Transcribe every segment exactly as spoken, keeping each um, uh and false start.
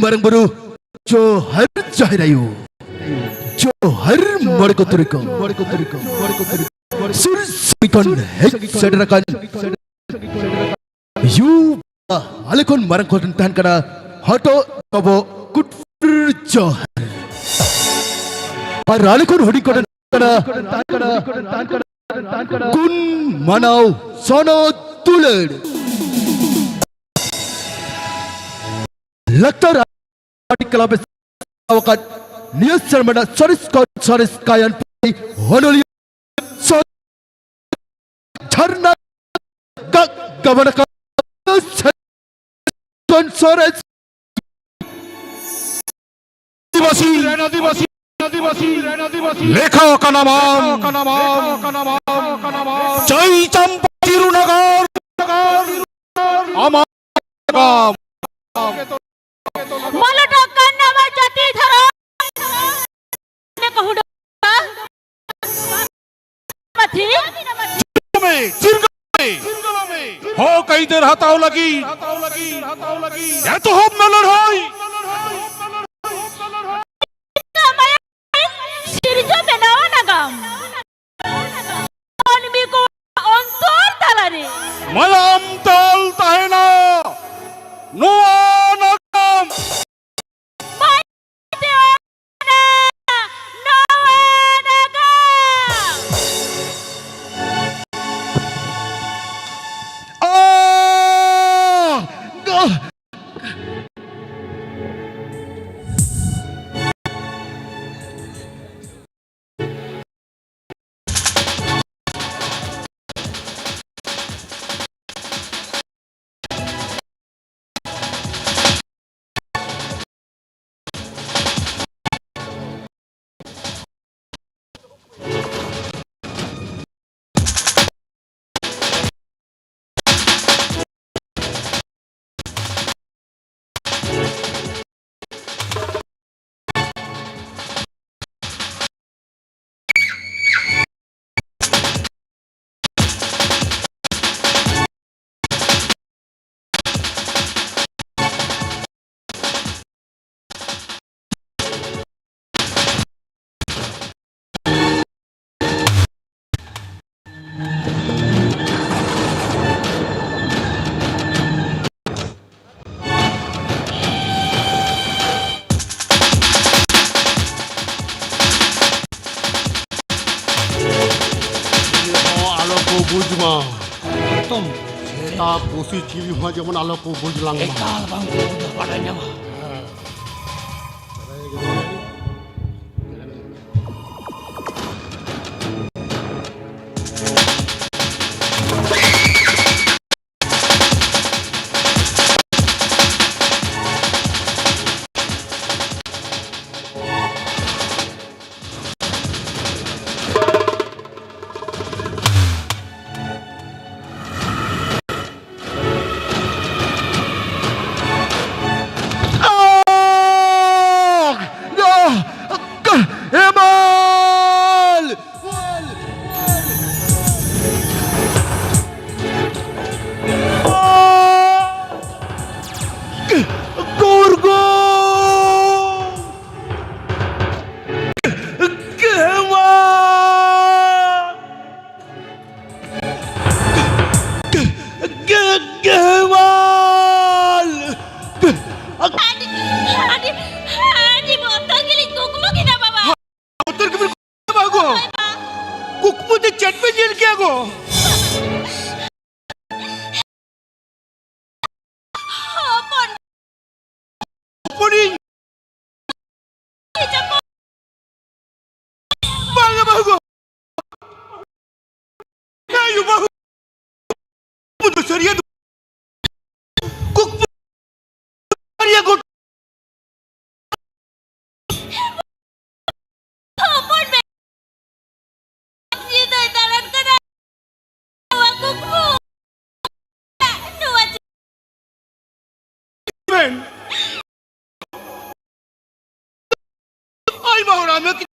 ᱢᱟᱨᱟᱝ ᱵᱩᱨᱩ, ᱡᱚᱦᱟᱨ ᱡᱟᱦᱮᱨ ᱟᱭᱳ, ᱡᱚᱦᱟᱨ ᱢᱚᱬᱮ ᱠᱚ ᱛᱩᱨᱩᱭ ᱠᱚ, ᱥᱩᱨ ᱥᱟᱺᱜᱤᱧ ᱠᱷᱚᱱ ᱦᱮᱡ ᱥᱮᱴᱮᱨ ᱟᱠᱟᱱ ᱭᱩ, ᱟᱞᱮ ᱠᱷᱚᱱ ᱢᱟᱨᱟᱝ ᱠᱚᱴᱷᱮᱱ ᱛᱟᱦᱮᱱ ᱠᱟᱱᱟ ᱦᱚᱴᱚᱜ ᱵᱟᱵᱚ ᱠᱩᱴᱩᱨ ᱡᱚᱦᱟᱨ, ᱟᱨ ᱟᱞᱮ ᱠᱷᱚᱱ ᱦᱩᱰᱤᱧ ᱠᱚᱴᱷᱮᱱ ᱛᱟᱦᱮᱱ ᱠᱟᱱᱟ ᱜᱩᱱ ᱢᱟᱱᱟᱣ ᱥᱚᱱᱚᱛ ᱫᱩᱞᱟᱹᱲ᱾ ᱞᱟᱠᱛᱟᱨ ᱟᱨᱴ ᱠᱞᱟᱵᱽ ᱮ ᱥᱟᱯᱲᱟᱣ ᱟᱠᱟᱫ ᱱᱤᱭᱟᱹ ᱥᱮᱨᱢᱟ ᱨᱮᱱᱟᱜ ᱥᱚᱨᱮᱥ ᱠᱷᱚᱱ ᱥᱚᱨᱮᱥ ᱜᱟᱭᱟᱱ ᱯᱟᱹᱴᱤ ᱚᱱᱚᱞᱤᱭᱟᱹ ᱥᱚ-, ᱡᱷᱟᱨᱱᱟ ᱜᱟ-, ᱜᱟᱵᱟᱱ ᱟᱠᱟᱫ ᱠᱷᱚᱱ ᱥᱚᱨᱮᱥ ᱟᱹᱫᱤᱵᱟᱹᱥᱤ, ᱟᱹᱫᱤᱵᱟᱹᱥᱤ, ᱟᱹᱫᱤᱵᱟᱹᱥᱤ ᱞᱮᱠᱷᱟ ᱟᱠᱟᱱᱟᱢ ᱟᱢ᱾ ᱪᱟᱹᱭ ᱪᱟᱢᱯᱟ ᱪᱤᱨᱩ ᱱᱟᱜᱟᱢ, ᱟᱢᱟᱜ ᱱᱟᱜᱟᱢ᱾ ᱢᱟᱞᱚᱴᱚᱜ ᱠᱟᱱ ᱱᱟᱣᱟ ᱡᱟᱹᱛᱤ ᱫᱷᱚᱨᱚᱢ ᱠᱚ ᱦᱩᱰᱟᱹ-, ᱢᱟᱹᱛᱷᱤ᱾ ᱪᱤᱨᱜᱟᱹᱞ ᱢᱮ, ᱪᱤᱨᱜᱟᱹᱞ ᱢᱮ᱾ ᱦᱚᱠ ᱟᱹᱭᱫᱟᱹᱨ ᱦᱟᱛᱟᱣ ᱞᱟᱹᱜᱤᱫ ᱮᱛᱚᱦᱚᱵ ᱢᱮ ᱞᱟᱹᱲᱦᱟᱹᱭ᱾ ᱥᱤᱨᱡᱟᱹ ᱵᱮᱱᱟᱣ ᱱᱟᱜᱟᱢ᱾ ᱢᱟᱹᱱᱢᱤ ᱠᱚ ᱚᱱᱛᱚᱨ ᱛᱟᱞᱟᱨᱮ ᱢᱟᱭᱟᱢ ᱛᱟᱞ ᱛᱟᱦᱮᱱᱟ ᱱᱚᱣᱟ ᱱᱟᱜᱟᱢ᱾ ᱵᱟᱭ ᱛᱮᱭᱟᱨᱟ ᱱᱚᱣᱟ ᱱᱟᱜᱟᱢ᱾ ᱟᱦ! ᱜᱟᱦ! ᱵᱩᱡᱽ ᱢᱟ᱾ ᱮᱠᱫᱚᱢ᱾ ᱥᱮᱛᱟ ᱯᱩᱥᱤ ᱪᱤᱞᱤ ᱦᱚᱸ ᱡᱮᱢᱚᱱ ᱟᱞᱚ ᱠᱚ ᱵᱩᱡᱽ ᱞᱟᱝ ᱢᱟ᱾ ᱮᱠᱟᱞ ᱵᱟᱝ ᱠᱚ ᱵᱩᱡᱽ ᱵᱟᱰᱟᱭ ᱧᱟᱢᱟ᱾ ᱦᱮᱢᱟᱞ! ᱜᱩᱨᱜᱩ! ᱦᱮᱢᱟᱞ! ᱜᱮ-, ᱜᱮᱣᱟᱞ! ᱟᱹᱰᱤ, ᱟᱹᱰᱤ, ᱟᱹᱰᱤ ᱵᱚᱛᱚᱨ ᱜᱮᱞᱤᱧ ᱠᱩᱠᱢᱩ ᱠᱮᱫᱟ, ᱵᱟᱵᱟ᱾ ᱵᱚᱛᱚᱨ ᱜᱮᱵᱤᱱ ᱠᱩᱠᱢᱩ ᱠᱮᱫᱟ, ᱵᱟᱵᱟ ᱜᱚ? ᱦᱳᱭ, ᱵᱟ᱾ ᱠᱩᱠᱢᱩ ᱫᱚ ᱪᱮᱫ ᱵᱤᱱ ᱧᱮᱞ ᱠᱮᱫᱟ ᱜᱚ? ᱦᱚᱯᱚᱱ ᱦᱚᱯᱚᱱᱤᱧ ᱵᱟᱝᱟ ᱵᱟᱹᱦᱩ ᱜᱚ᱾ ᱟᱭᱳ ᱵᱟᱹᱦᱩ᱾ ᱠᱩᱠᱢᱩ ᱫᱚ ᱥᱟᱹᱨᱤᱭᱟ ᱫᱚ᱾ ᱠᱩᱠᱢᱩ ᱥᱟᱹᱨᱤᱭᱟ ᱜᱚᱴᱟ᱾ ᱦᱚᱯᱚᱱ ᱢᱮ᱾ ᱩᱱᱤ ᱫᱚᱭ ᱫᱟᱬᱟᱱ ᱠᱟᱱᱟ᱾ ᱱᱚᱣᱟ ᱠᱩᱠᱢᱩ᱾ ᱱᱚᱣᱟ ᱢᱮᱱ᱾ ᱟᱭᱢᱟ ᱦᱚᱲ ᱟᱭᱢᱟ ᱠᱤᱪᱷᱩ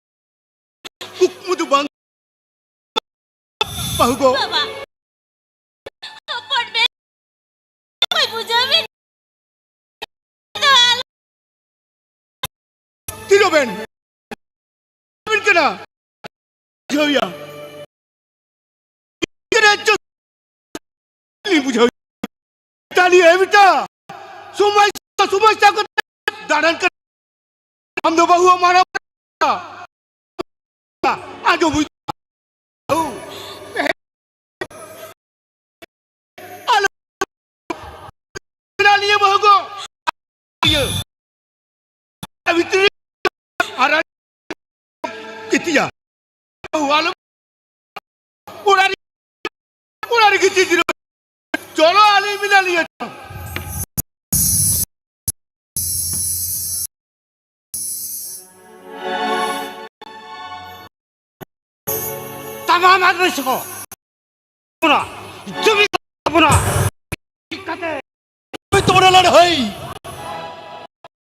ᱠᱩᱠᱢᱩ ᱫᱚ ᱵᱟᱝ᱾ ᱵᱟᱹᱦᱩ ᱜᱚ᱾ ᱵᱟᱵᱟ, ᱦᱚᱯᱚᱱ ᱢᱮ᱾ ᱚᱠᱚᱭ ᱵᱩᱡᱷᱟᱹᱣ ᱢᱮ? ᱛᱤᱨᱚᱵᱮᱱ᱾ ᱠᱟᱱᱟ᱾ ᱵᱩᱡᱷᱟᱹᱣᱭᱟ᱾ ᱵᱩᱡᱷᱟᱹᱣ᱾ ᱛᱟᱦᱞᱮ ᱮ ᱵᱮᱴᱟ, ᱥᱚᱢᱟᱡᱽ, ᱥᱚᱢᱟᱡᱽ ᱛᱟᱠᱚ ᱫᱟᱬᱟᱱ ᱠᱟᱱᱟ᱾ ᱟᱢ ᱫᱚ ᱵᱟᱹᱦᱩ ᱢᱟᱨᱟᱝ ᱟᱸᱡᱚᱢ ᱦᱩᱭᱩᱜ᱾ ᱚ᱾ ᱚᱲᱟᱜ ᱨᱮ, ᱚᱲᱟᱜ ᱨᱮᱜᱮ ᱪᱮᱫ ᱡᱤᱨᱟᱹᱣ? ᱪᱚᱞᱚ, ᱟᱹᱞᱤᱧ ᱢᱮᱱᱟᱜ ᱞᱤᱧᱟ᱾ ᱛᱟᱢᱟᱢ ᱟᱹᱫᱤᱵᱟᱹᱥᱤ ᱠᱚ ᱵᱚᱱᱟ, ᱡᱩᱢᱤ ᱠᱚ ᱵᱚᱱᱟ, ᱠᱟᱛᱮ ᱛᱟᱵᱚᱱᱟ ᱞᱟᱹᱲᱦᱟᱹᱭ᱾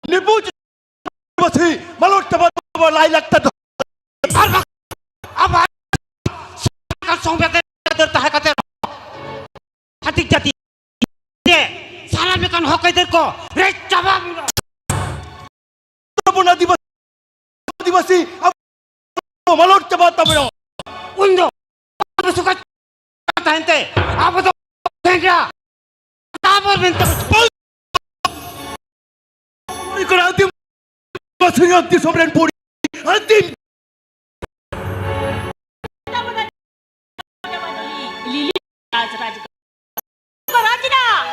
ᱱᱤᱵᱩᱡ ᱟᱹᱫᱤᱵᱟᱹᱥᱤ ᱢᱟᱞᱚᱴ ᱪᱟᱵᱟ ᱛᱟᱵᱚᱱᱟ ᱞᱟᱭ ᱞᱟᱠᱪᱟᱨ ᱫᱚ᱾ ᱟᱨ ᱵᱟᱝ ᱟᱵᱚ ᱥᱟᱱᱛᱟᱲ ᱥᱚᱝᱵᱤᱫᱷᱟᱱ ᱛᱟᱦᱮᱸ ᱠᱟᱛᱮ ᱪᱷᱟᱹᱛᱤᱠ ᱡᱟᱹᱛᱤ ᱛᱮ ᱥᱟᱱᱟᱢ ᱞᱮᱠᱟᱱ ᱦᱚᱠ ᱟᱹᱭᱫᱟᱹᱨ ᱠᱚ ᱨᱮᱡ ᱪᱟᱵᱟ ᱵᱚᱱᱟ᱾ ᱟᱵᱚᱱ ᱟᱹᱫᱤᱵᱟᱹᱥᱤ, ᱟᱹᱫᱤᱵᱟᱹᱥᱤ ᱟᱵᱚ ᱢᱟᱞᱚᱴ ᱪᱟᱵᱟ ᱛᱟᱵᱚᱱᱟ᱾ ᱩᱱ ᱫᱚ ᱟᱵᱚ ᱥᱚᱠᱟᱡ ᱛᱟᱦᱮᱱ ᱛᱮ ᱟᱵᱚ ᱫᱚ ᱥᱮᱸᱫᱽᱨᱟ ᱟᱵᱚ ᱢᱮᱱᱛᱮ ᱠᱚ ᱠᱚᱲᱟ ᱟᱹᱫᱤᱢ ᱥᱤᱧᱚᱛ ᱫᱤᱥᱚᱢ ᱨᱮᱱ ᱯᱩᱲᱤ ᱟᱹᱫᱤᱢ ᱞᱤᱞᱤ ᱨᱟᱡᱽ ᱨᱟᱡᱽ ᱨᱟᱡᱽ ᱨᱮᱱᱟᱜ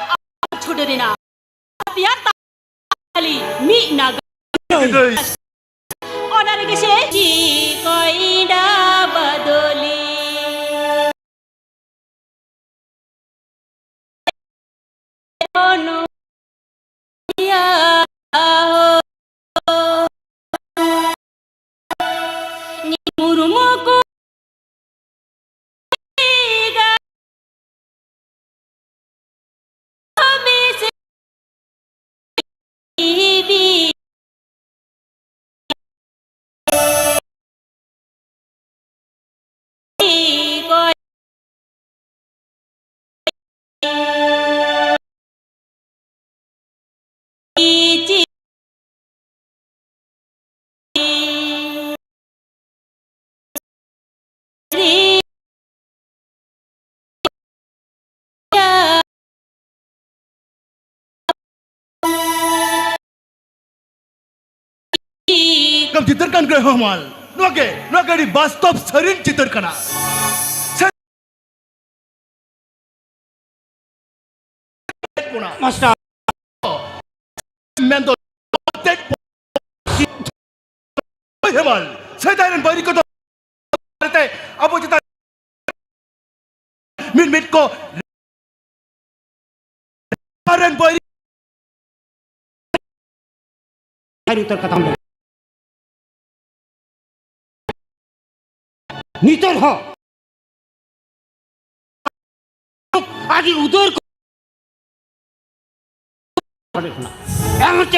ᱪᱷᱩᱰᱟᱹᱨ ᱨᱮᱱᱟᱜ ᱛᱮᱭᱟᱨ ᱛᱟᱞᱤ ᱢᱤᱫ ᱱᱟᱜᱟᱢ᱾ ᱚᱱᱟ ᱨᱮᱜᱮ ᱥᱮ ᱪᱤ ᱠᱚᱭᱰᱟ ᱵᱟᱫᱚᱞᱤ᱾ ᱢᱩᱨᱢᱩ ᱠᱚ ᱪᱤᱛᱟᱹᱨ ᱠᱟᱱ ᱜᱮ ᱦᱟᱢᱟᱞ᱾ ᱱᱚᱣᱟ ᱜᱮ, ᱱᱚᱣᱟ ᱜᱮ ᱟᱹᱰᱤ ᱵᱟᱥᱛᱚᱵ ᱥᱟᱹᱨᱤᱱ ᱪᱤᱛᱟᱹᱨ ᱠᱟᱱᱟ᱾ ᱢᱟᱥᱴᱟᱨ᱾ ᱢᱮᱱᱫᱚ ᱦᱮᱢᱟᱞ, ᱥᱮᱫᱟᱭ ᱨᱮᱱ ᱵᱟᱹᱭᱨᱤ ᱠᱚᱫᱚ ᱟᱵᱚ ᱪᱮᱛᱟᱱ ᱠᱚ ᱨᱮᱱ ᱵᱟᱹᱭᱨᱤ ᱩᱛᱟᱹᱨ ᱠᱟᱛᱷᱟᱢ ᱞᱟᱹᱭ᱾ ᱱᱤᱛᱚᱜ ᱦᱚᱸ ᱟᱹᱰᱤ ᱩᱫᱟᱹᱨ ᱠᱚ ᱮᱢ ᱦᱚᱪᱚ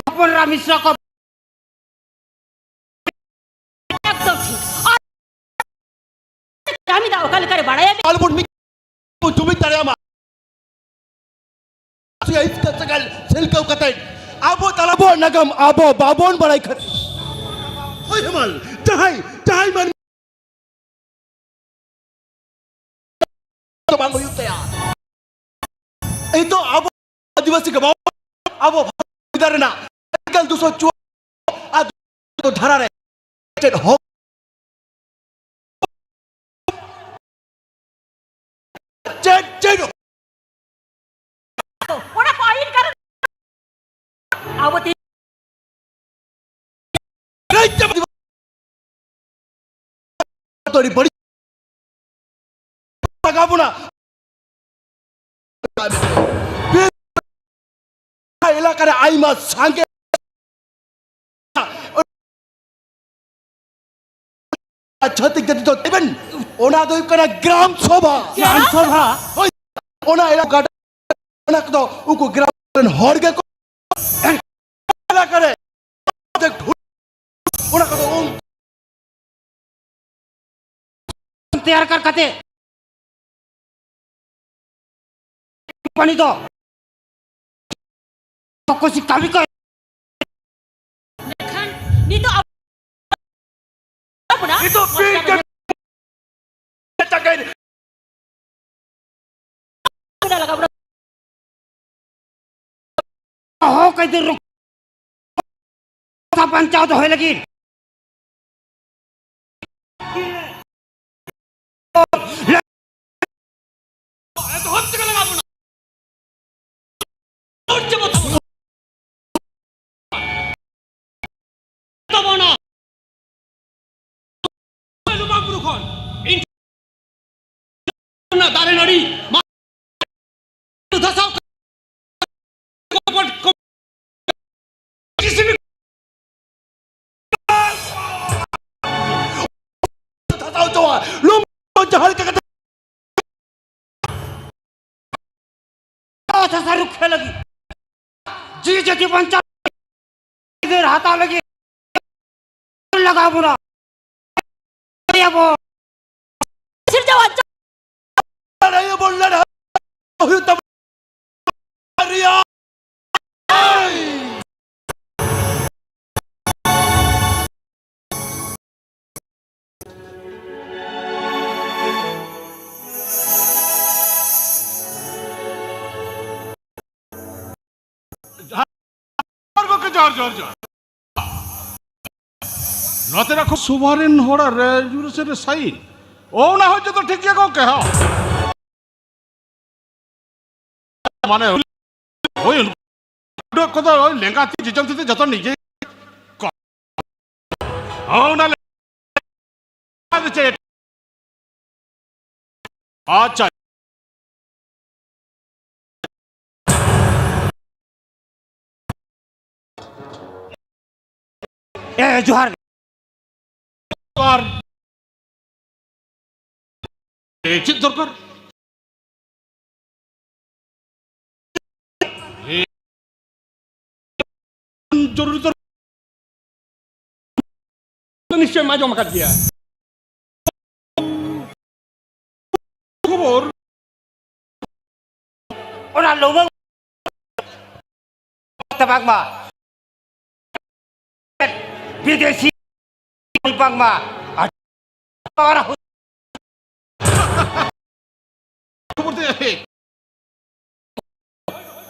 ᱦᱚᱯᱚᱱ ᱮᱨᱟ ᱢᱤᱥᱨᱟ ᱠᱚ ᱮᱠᱫᱚᱢ ᱴᱷᱤᱠ᱾ ᱟᱨ ᱠᱟᱹᱢᱤ ᱫᱟ ᱚᱠᱟ ᱞᱮᱠᱟᱨᱮ ᱵᱟᱲᱟᱭᱟ? ᱟᱞᱚᱵᱚᱱ ᱢᱤᱫ ᱵᱚᱱ ᱡᱩᱢᱤᱫ ᱫᱟᱲᱮᱭᱟᱜ ᱢᱟ᱾ ᱥᱮ ᱟᱹᱭᱩᱵ ᱥᱮᱸᱜᱮᱞ ᱥᱤᱞᱠᱟᱹᱣ ᱠᱟᱛᱮ ᱟᱵᱚ ᱛᱟᱞᱟ ᱟᱵᱚᱣᱟᱜ ᱱᱟᱜᱟᱢ ᱟᱵᱚ ᱵᱟᱵᱚᱱ ᱵᱟᱲᱟᱭ ᱠᱷᱟᱹᱛᱤᱨ᱾ ᱦᱳᱭ ᱦᱮᱢᱟᱞ, ᱡᱟᱦᱟᱸᱭ, ᱡᱟᱦᱟᱸᱭ ᱢᱟᱹᱱᱢᱤ ᱫᱚ ᱵᱟᱝ ᱦᱩᱭᱩᱜ ᱛᱟᱭᱟ᱾ ᱱᱤᱛᱚᱜ ᱟᱵᱚ ᱟᱹᱫᱤᱵᱟᱹᱥᱤ ᱜᱮ ᱵᱟᱵᱚᱱ, ᱟᱵᱚ ᱵᱷᱟᱨᱚᱛ ᱨᱮᱱᱟᱜ ᱟᱨᱴᱤᱠᱮᱞ ᱫᱩᱥᱚ ᱪᱩᱣᱟᱱᱱᱚ ᱟᱨ ᱫᱩᱥᱚ ᱫᱷᱟᱨᱟ ᱨᱮ ᱪᱮᱫ ᱦᱚᱠ ᱪᱮᱫ, ᱪᱮᱫ? ᱚᱱᱟ ᱠᱚ ᱟᱹᱭᱤᱱ ᱠᱟᱨᱚᱱ ᱟᱵᱚ ᱛᱮ ᱟᱹᱰᱤ ᱵᱟᱹᱲᱤᱡ ᱞᱟᱜᱟᱣ ᱵᱚᱱᱟ᱾ ᱮᱞᱟᱠᱟ ᱨᱮ ᱟᱭᱢᱟ ᱥᱟᱸᱜᱮ ᱪᱷᱟᱹᱛᱤᱠ ᱡᱟᱹᱛᱤ ᱫᱚ ᱛᱮᱵᱮᱱ, ᱚᱱᱟ ᱫᱚ ᱦᱩᱭᱩᱜ ᱠᱟᱱᱟ ᱜᱨᱟᱢ ᱥᱚᱵᱷᱟ᱾ ᱜᱨᱟᱢ ᱥᱚᱵᱷᱟ᱾ ᱦᱳᱭ, ᱚᱱᱟ ᱮᱞᱟᱠᱟ, ᱚᱱᱟ ᱠᱚᱫᱚ ᱩᱱᱠᱩ ᱜᱨᱟᱢ ᱨᱮᱱ ᱦᱚᱲ ᱜᱮᱠᱚ ᱮᱞᱟᱠᱟ ᱨᱮ ᱚᱱᱟ ᱠᱚᱫᱚ ᱩᱱ ᱛᱮᱭᱟᱨ ᱠᱟᱨ ᱠᱟᱛᱮ ᱠᱳᱢᱯᱟᱱᱤ ᱫᱚ ᱠᱩᱥᱤ ᱠᱟᱹᱢᱤ ᱠᱚ ᱢᱮᱱᱠᱷᱟᱱ ᱱᱤᱛᱚᱜ ᱟᱵᱚ ᱱᱤᱛᱚᱜ ᱵᱤᱨ ᱜᱮ ᱦᱚᱠ ᱟᱹᱭᱫᱟᱹᱨ ᱨᱚᱠᱷᱟ ᱵᱟᱧᱪᱟᱣ ᱫᱚᱦᱚᱭ ᱞᱟᱹᱜᱤᱫ ᱛᱟᱵᱚᱱᱟ᱾ ᱞᱩᱢᱟᱝ ᱵᱩᱨᱩ ᱠᱷᱚᱱ ᱠᱚ ᱠᱤᱥᱤ ᱦᱟᱛᱟᱣ ᱦᱚᱪᱚᱣᱟ᱾ ᱞᱩᱢ ᱡᱟᱦᱟᱸ ᱞᱮᱠᱟ ᱠᱟᱛᱮ ᱚᱛ ᱦᱟᱥᱟ ᱨᱩᱠᱷᱤᱭᱟᱹ ᱞᱟᱹᱜᱤᱫ, ᱡᱤᱣᱤ ᱡᱟᱹᱛᱤ ᱵᱟᱧᱪᱟᱣ ᱟᱹᱭᱫᱟᱹᱨ ᱦᱟᱛᱟᱣ ᱞᱟᱹᱜᱤᱫ ᱞᱟᱜᱟᱣ ᱵᱚᱱᱟ᱾ ᱟᱵᱚ ᱥᱤᱨᱡᱟᱹᱣᱟᱱ ᱞᱟᱹᱲᱦᱟᱹᱭ ᱟᱵᱚᱱ, ᱞᱟᱹᱲᱦᱟᱹᱭ ᱦᱩᱭᱩᱜ ᱛᱟᱵᱚᱱᱟ᱾ ᱨᱮᱭᱟᱜ ᱡᱚᱦᱟᱨ ᱜᱚᱢᱠᱮ, ᱡᱚᱦᱟᱨ, ᱡᱚᱦᱟᱨ, ᱡᱚᱦᱟᱨ᱾ ᱱᱚᱛᱮᱱᱟᱜ ᱠᱷᱩᱵ ᱥᱩᱵᱷᱟᱨᱤᱱ ᱦᱚᱲᱟᱜ ᱨᱮᱡᱩᱞᱮᱥᱚᱱ ᱨᱮ ᱥᱟᱭᱤᱱ᱾ ᱚ, ᱚᱱᱟ ᱦᱚᱸ ᱡᱚᱛᱚ ᱴᱷᱤᱠ ᱜᱮᱭᱟ ᱜᱚᱢᱠᱮ, ᱦᱚᱸ᱾ ᱢᱟᱱᱮ, ᱦᱳᱭ, ᱩᱰᱟᱹᱜ ᱠᱚᱫᱚ ᱳᱭ ᱞᱮᱸᱜᱟ ᱛᱤ, ᱡᱚᱡᱚᱢ ᱛᱤ ᱛᱮ ᱡᱚᱛᱚ ᱱᱤᱡᱮ ᱠᱚ᱾ ᱦᱚᱸ, ᱚᱱᱟ ᱞᱮ-, ᱟᱫᱚ ᱪᱮᱫ? ᱟᱪᱪᱷᱟ᱾ ᱮ, ᱡᱚᱦᱟᱨ ᱜᱮ᱾ ᱟᱨ ᱮ, ᱪᱮᱫ ᱫᱚᱨᱠᱟᱨ? ᱮ, ᱡᱚᱨᱩᱨᱤ ᱫᱚᱨᱠᱟᱨ᱾ ᱱᱤᱥᱪᱚᱭ ᱮᱢ ᱟᱸᱡᱚᱢ ᱟᱠᱟᱫ ᱜᱮᱭᱟ᱾ ᱠᱷᱚᱵᱚᱨ᱾ ᱚᱱᱟ ᱞᱩᱢᱟᱹᱝ ᱛᱮ ᱵᱟᱝᱢᱟ ᱵᱤᱫᱮᱥᱤ ᱵᱟᱝᱢᱟ ᱟᱹᱰᱤ ᱢᱟᱨᱟᱝ ᱠᱷᱚᱵᱚᱨ ᱛᱮ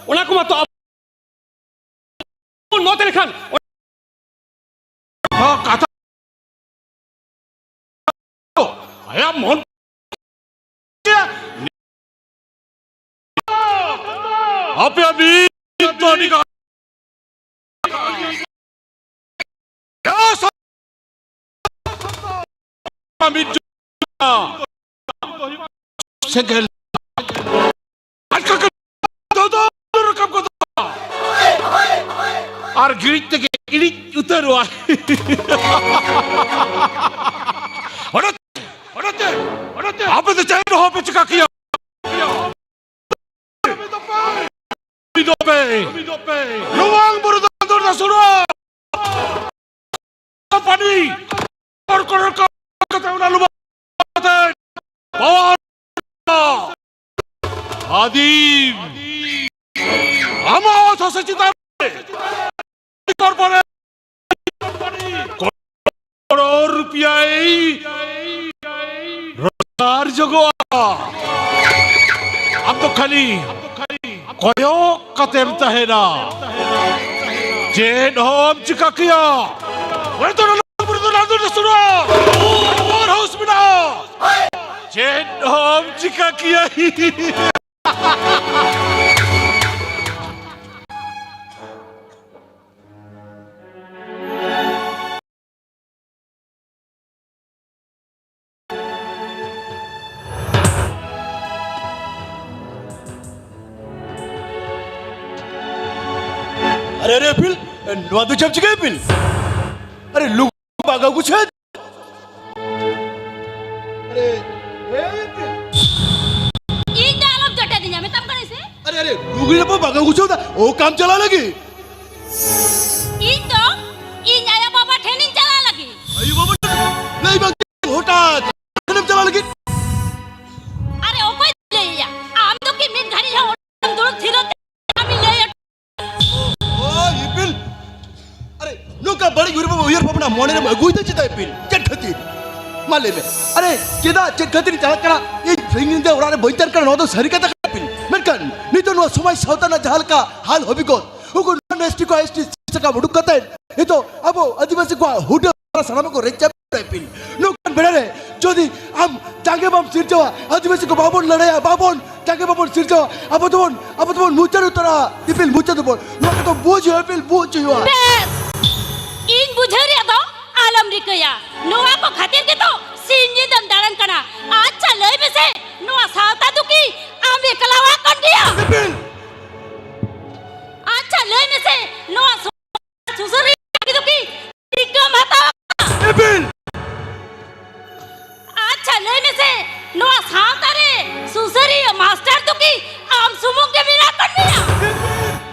ᱚᱱᱟ ᱠᱚ ᱢᱟᱛᱚ ᱟᱵᱚ ᱵᱚᱱ ᱢᱚᱛ ᱞᱮᱠᱷᱟᱱ ᱦᱚᱸ ᱠᱟᱛᱷᱟ ᱟᱭᱟᱜ ᱢᱚᱱ ᱟᱯᱮᱭᱟᱜ ᱢᱤᱫ ᱫᱚ ᱟᱹᱰᱤ ᱜᱟᱱ ᱢᱤᱫ ᱥᱮᱸᱜᱮᱞ ᱟᱪᱠᱟ ᱜᱮ ᱫᱚ ᱨᱟᱠᱟᱵ ᱜᱚᱫᱚᱜᱼᱟ᱾ ᱜᱤᱲᱤᱡ ᱛᱮᱜᱮ ᱤᱲᱤᱡ ᱩᱛᱟᱹᱨᱚᱜᱼᱟ᱾ ᱚᱱᱟᱛᱮ, ᱚᱱᱟᱛᱮ, ᱚᱱᱟᱛᱮ ᱟᱯᱮ ᱫᱚ ᱪᱮᱫ ᱦᱚᱸ ᱯᱮ ᱪᱤᱠᱟ ᱠᱮᱭᱟ᱾ ᱱᱚᱣᱟ ᱵᱩᱨᱩ ᱫᱚ ᱫᱚᱨ ᱫᱚ ᱥᱩᱨᱩᱜᱼᱟ᱾ ᱯᱟᱱᱤ ᱠᱚᱨ ᱠᱚᱨ ᱠᱚ ᱠᱟᱛᱮ ᱚᱱᱟ ᱞᱩᱵᱟ ᱠᱟᱛᱮ ᱯᱟᱣᱟᱨ ᱟᱫᱤ ᱟᱢᱟᱜ ᱚᱛ ᱦᱟᱥᱟ ᱪᱮᱛᱟᱱ ᱨᱮ ᱠᱚᱨᱯᱚᱨᱮᱴ ᱠᱚᱨᱚᱲ ᱨᱩᱯᱤᱭᱟᱭ ᱨᱳᱡᱽᱜᱟᱨ ᱡᱚᱜᱚᱜᱼᱟ᱾ ᱟᱢ ᱫᱚ ᱠᱷᱟᱹᱞᱤ ᱠᱚᱭᱚᱜ ᱠᱟᱛᱮᱢ ᱛᱟᱦᱮᱱᱟ, ᱪᱮᱫ ᱦᱚᱸᱢ ᱪᱤᱠᱟ ᱠᱮᱭᱟ᱾ ᱚᱱᱮ ᱛᱚ ᱱᱚᱣᱟ ᱵᱩᱨᱩ ᱫᱚ ᱱᱟᱨᱫᱩ ᱨᱮ ᱥᱩᱨᱩᱜᱼᱟ᱾ ᱯᱟᱣᱟᱨ ᱦᱟᱣᱩᱥ ᱢᱮᱱᱟᱜᱼᱟ, ᱪᱮᱫ ᱦᱚᱸᱢ ᱪᱤᱠᱟ ᱠᱮᱭᱟ᱾ ᱟᱨᱮ, ᱟᱨᱮ, ᱤᱯᱤᱞ, ᱱᱚᱣᱟ ᱫᱚ ᱪᱮᱫ ᱮᱢ ᱪᱤᱠᱟᱹᱭᱟ, ᱤᱯᱤᱞ? ᱟᱨᱮ, ᱞᱩᱜᱩ ᱵᱟᱜᱟ ᱜᱩᱪᱷᱟᱹ᱾ ᱟᱨᱮ, ᱦᱮᱸ, ᱤᱯᱤᱞ᱾ ᱤᱧ ᱫᱚ ᱟᱞᱚᱢ ᱡᱚᱴᱮᱫᱤᱧᱟ, ᱢᱮᱛᱟᱢ ᱠᱟᱹᱱᱟᱹᱧ ᱥᱮ᱾ ᱟᱨᱮ, ᱟᱨᱮ, ᱞᱩᱜᱩ ᱵᱟᱜᱟ ᱜᱩᱪᱷᱟᱹ ᱫᱟ, ᱚᱠᱟᱢ ᱪᱟᱞᱟᱜ ᱞᱟᱹᱜᱤᱫ? ᱤᱧ ᱫᱚ ᱤᱧ ᱟᱭᱳ ᱵᱟᱵᱟ ᱴᱷᱮᱱᱤᱧ ᱪᱟᱞᱟᱜ ᱞᱟᱹᱜᱤᱫ᱾ ᱟᱭᱳ ᱵᱟᱵᱟ ᱴᱷᱮᱱ? ᱞᱟᱹᱭ ᱵᱟᱝ ᱦᱚᱴᱟᱛ ᱴᱷᱮᱱᱮᱢ ᱪᱟᱞᱟᱜ ᱞᱟᱹᱜᱤᱫ? ᱟᱨᱮ, ᱚᱠᱚᱭ ᱞᱟᱹᱭᱟ? ᱟᱢ ᱫᱚ ᱠᱤ ᱢᱤᱫ ᱜᱷᱟᱹᱲᱤᱡ ᱦᱚᱸ ᱚᱲᱟᱜ ᱮᱢ ᱫᱩᱲᱩᱵ ᱛᱷᱤᱨᱚᱜ ᱛᱮ ᱟᱢᱤᱧ ᱞᱟᱹᱭ ᱦᱚᱴᱚ ᱚ, ᱤᱯᱤᱞ! ᱟᱨᱮ, ᱱᱚᱝᱠᱟ ᱵᱟᱹᱲᱤᱡ ᱩᱭᱦᱟᱹᱨ ᱵᱷᱟᱵᱽᱱᱟ, ᱩᱭᱦᱟᱹᱨ ᱵᱷᱟᱵᱽᱱᱟ ᱢᱚᱱᱮ ᱨᱮᱢ ᱟᱹᱜᱩᱭᱮᱫᱟ ᱪᱮᱫᱟᱜ, ᱤᱯᱤᱞ? ᱪᱮᱫ ᱠᱷᱟᱹᱛᱤᱨ? ᱢᱟ ᱞᱟᱹᱭ ᱢᱮ᱾ ᱟᱨᱮ, ᱪᱮᱫᱟᱜ, ᱪᱮᱫ ᱠᱷᱟᱹᱛᱤᱨ ᱤᱧ ᱪᱟᱞᱟᱜ ᱠᱟᱱᱟ? ᱤᱧ ᱥᱤᱧ ᱧᱤᱫᱟᱹ ᱚᱲᱟᱜ ᱨᱮ ᱵᱟᱹᱧ ᱛᱟᱦᱮᱱ ᱠᱟᱱᱟ, ᱱᱚᱣᱟ ᱫᱚ ᱥᱟᱹᱨᱤ ᱠᱟᱛᱷᱟ ᱠᱟᱱᱟ, ᱤᱯᱤᱞ᱾ ᱢᱮᱱᱠᱷᱟᱱ ᱱᱤᱛᱚᱜ ᱱᱚᱣᱟ ᱥᱚᱢᱟᱡᱽ ᱥᱟᱶᱛᱟ ᱨᱮᱱᱟᱜ ᱡᱟᱦᱟᱸ ᱞᱮᱠᱟ ᱦᱟᱞ ᱦᱟᱹᱵᱤᱜᱚᱛ, ᱩᱱᱠᱩ non S T ᱠᱚ S T ᱥᱟᱠᱟᱢ ᱩᱰᱩᱠ ᱠᱟᱛᱮ ᱱᱤᱛᱚᱜ ᱟᱵᱚ ᱟᱹᱫᱤᱵᱟᱹᱥᱤ ᱠᱚᱣᱟᱜ ᱦᱩᱰᱟᱹ ᱥᱟᱱᱟᱢ ᱠᱚ ᱨᱮᱡ ᱪᱟᱵᱟᱭᱮᱫᱟ, ᱤᱯᱤᱞ᱾ ᱱᱚᱝᱠᱟᱱ ᱵᱮᱲᱟ ᱨᱮ ᱡᱩᱫᱤ ᱟᱢ ᱡᱟᱸᱜᱮ ᱵᱟᱢ ᱥᱤᱨᱡᱟᱹᱣᱟ, ᱟᱹᱫᱤᱵᱟᱹᱥᱤ ᱠᱚ ᱵᱟᱵᱚᱱ ᱞᱟᱹᱲᱦᱟᱹᱭᱟ, ᱵᱟᱵᱚᱱ ᱡᱟᱸᱜᱮ ᱵᱟᱵᱚᱱ ᱥᱤᱨᱡᱟᱹᱣᱟ, ᱟᱵᱚ ᱫᱚᱵᱚᱱ, ᱟᱵᱚ ᱫᱚᱵᱚᱱ ᱢᱩᱪᱟᱹᱫ ᱩᱛᱟᱹᱨᱚᱜᱼᱟ, ᱤᱯᱤᱞ, ᱢᱩᱪᱟᱹᱫ ᱩᱛᱟᱹᱨᱚᱜᱼᱟ᱾ ᱱᱚᱣᱟ ᱠᱚᱫᱚ ᱵᱩᱡᱽ ᱦᱩᱭᱩᱜᱼᱟ, ᱤᱯᱤᱞ, ᱵᱩᱡᱽ ᱦᱩᱭᱩᱜᱼᱟ᱾ ᱵᱮᱥ, ᱤᱧ ᱵᱩᱡᱷᱟᱹᱣ ᱨᱮᱭᱟᱜ ᱫᱚ ᱟᱞᱚᱢ ᱨᱤᱠᱟᱹᱭᱟ᱾ ᱱᱚᱣᱟ ᱠᱚ ᱠᱷᱟᱹᱛᱤᱨ ᱜᱮᱛᱚ ᱥᱤᱧ ᱧᱤᱫᱟᱹᱢ ᱫᱟᱬᱟᱱ ᱠᱟᱱᱟ᱾ ᱟᱪᱪᱷᱟ, ᱞᱟᱹᱭ ᱢᱮᱥᱮ, ᱱᱚᱣᱟ ᱥᱟᱶᱛᱟ ᱫᱚ ᱠᱤ ᱟᱢ ᱮᱠᱞᱟᱣᱟᱜ ᱠᱟᱱ ᱜᱮᱭᱟ? ᱤᱯᱤᱞ! ᱟᱪᱪᱷᱟ, ᱞᱟᱹᱭ ᱢᱮᱥᱮ, ᱱᱚᱣᱟ ᱱᱚᱣᱟ ᱥᱟᱶᱛᱟ ᱨᱮ ᱥᱩᱥᱟᱹᱨᱤᱭᱟᱹ ᱢᱟᱥᱴᱟᱨ ᱫᱚ ᱠᱤ ᱟᱢ ᱥᱩᱢᱩᱝ ᱜᱮ ᱢᱮᱱᱟᱜ ᱠᱟᱫ ᱢᱮᱭᱟ?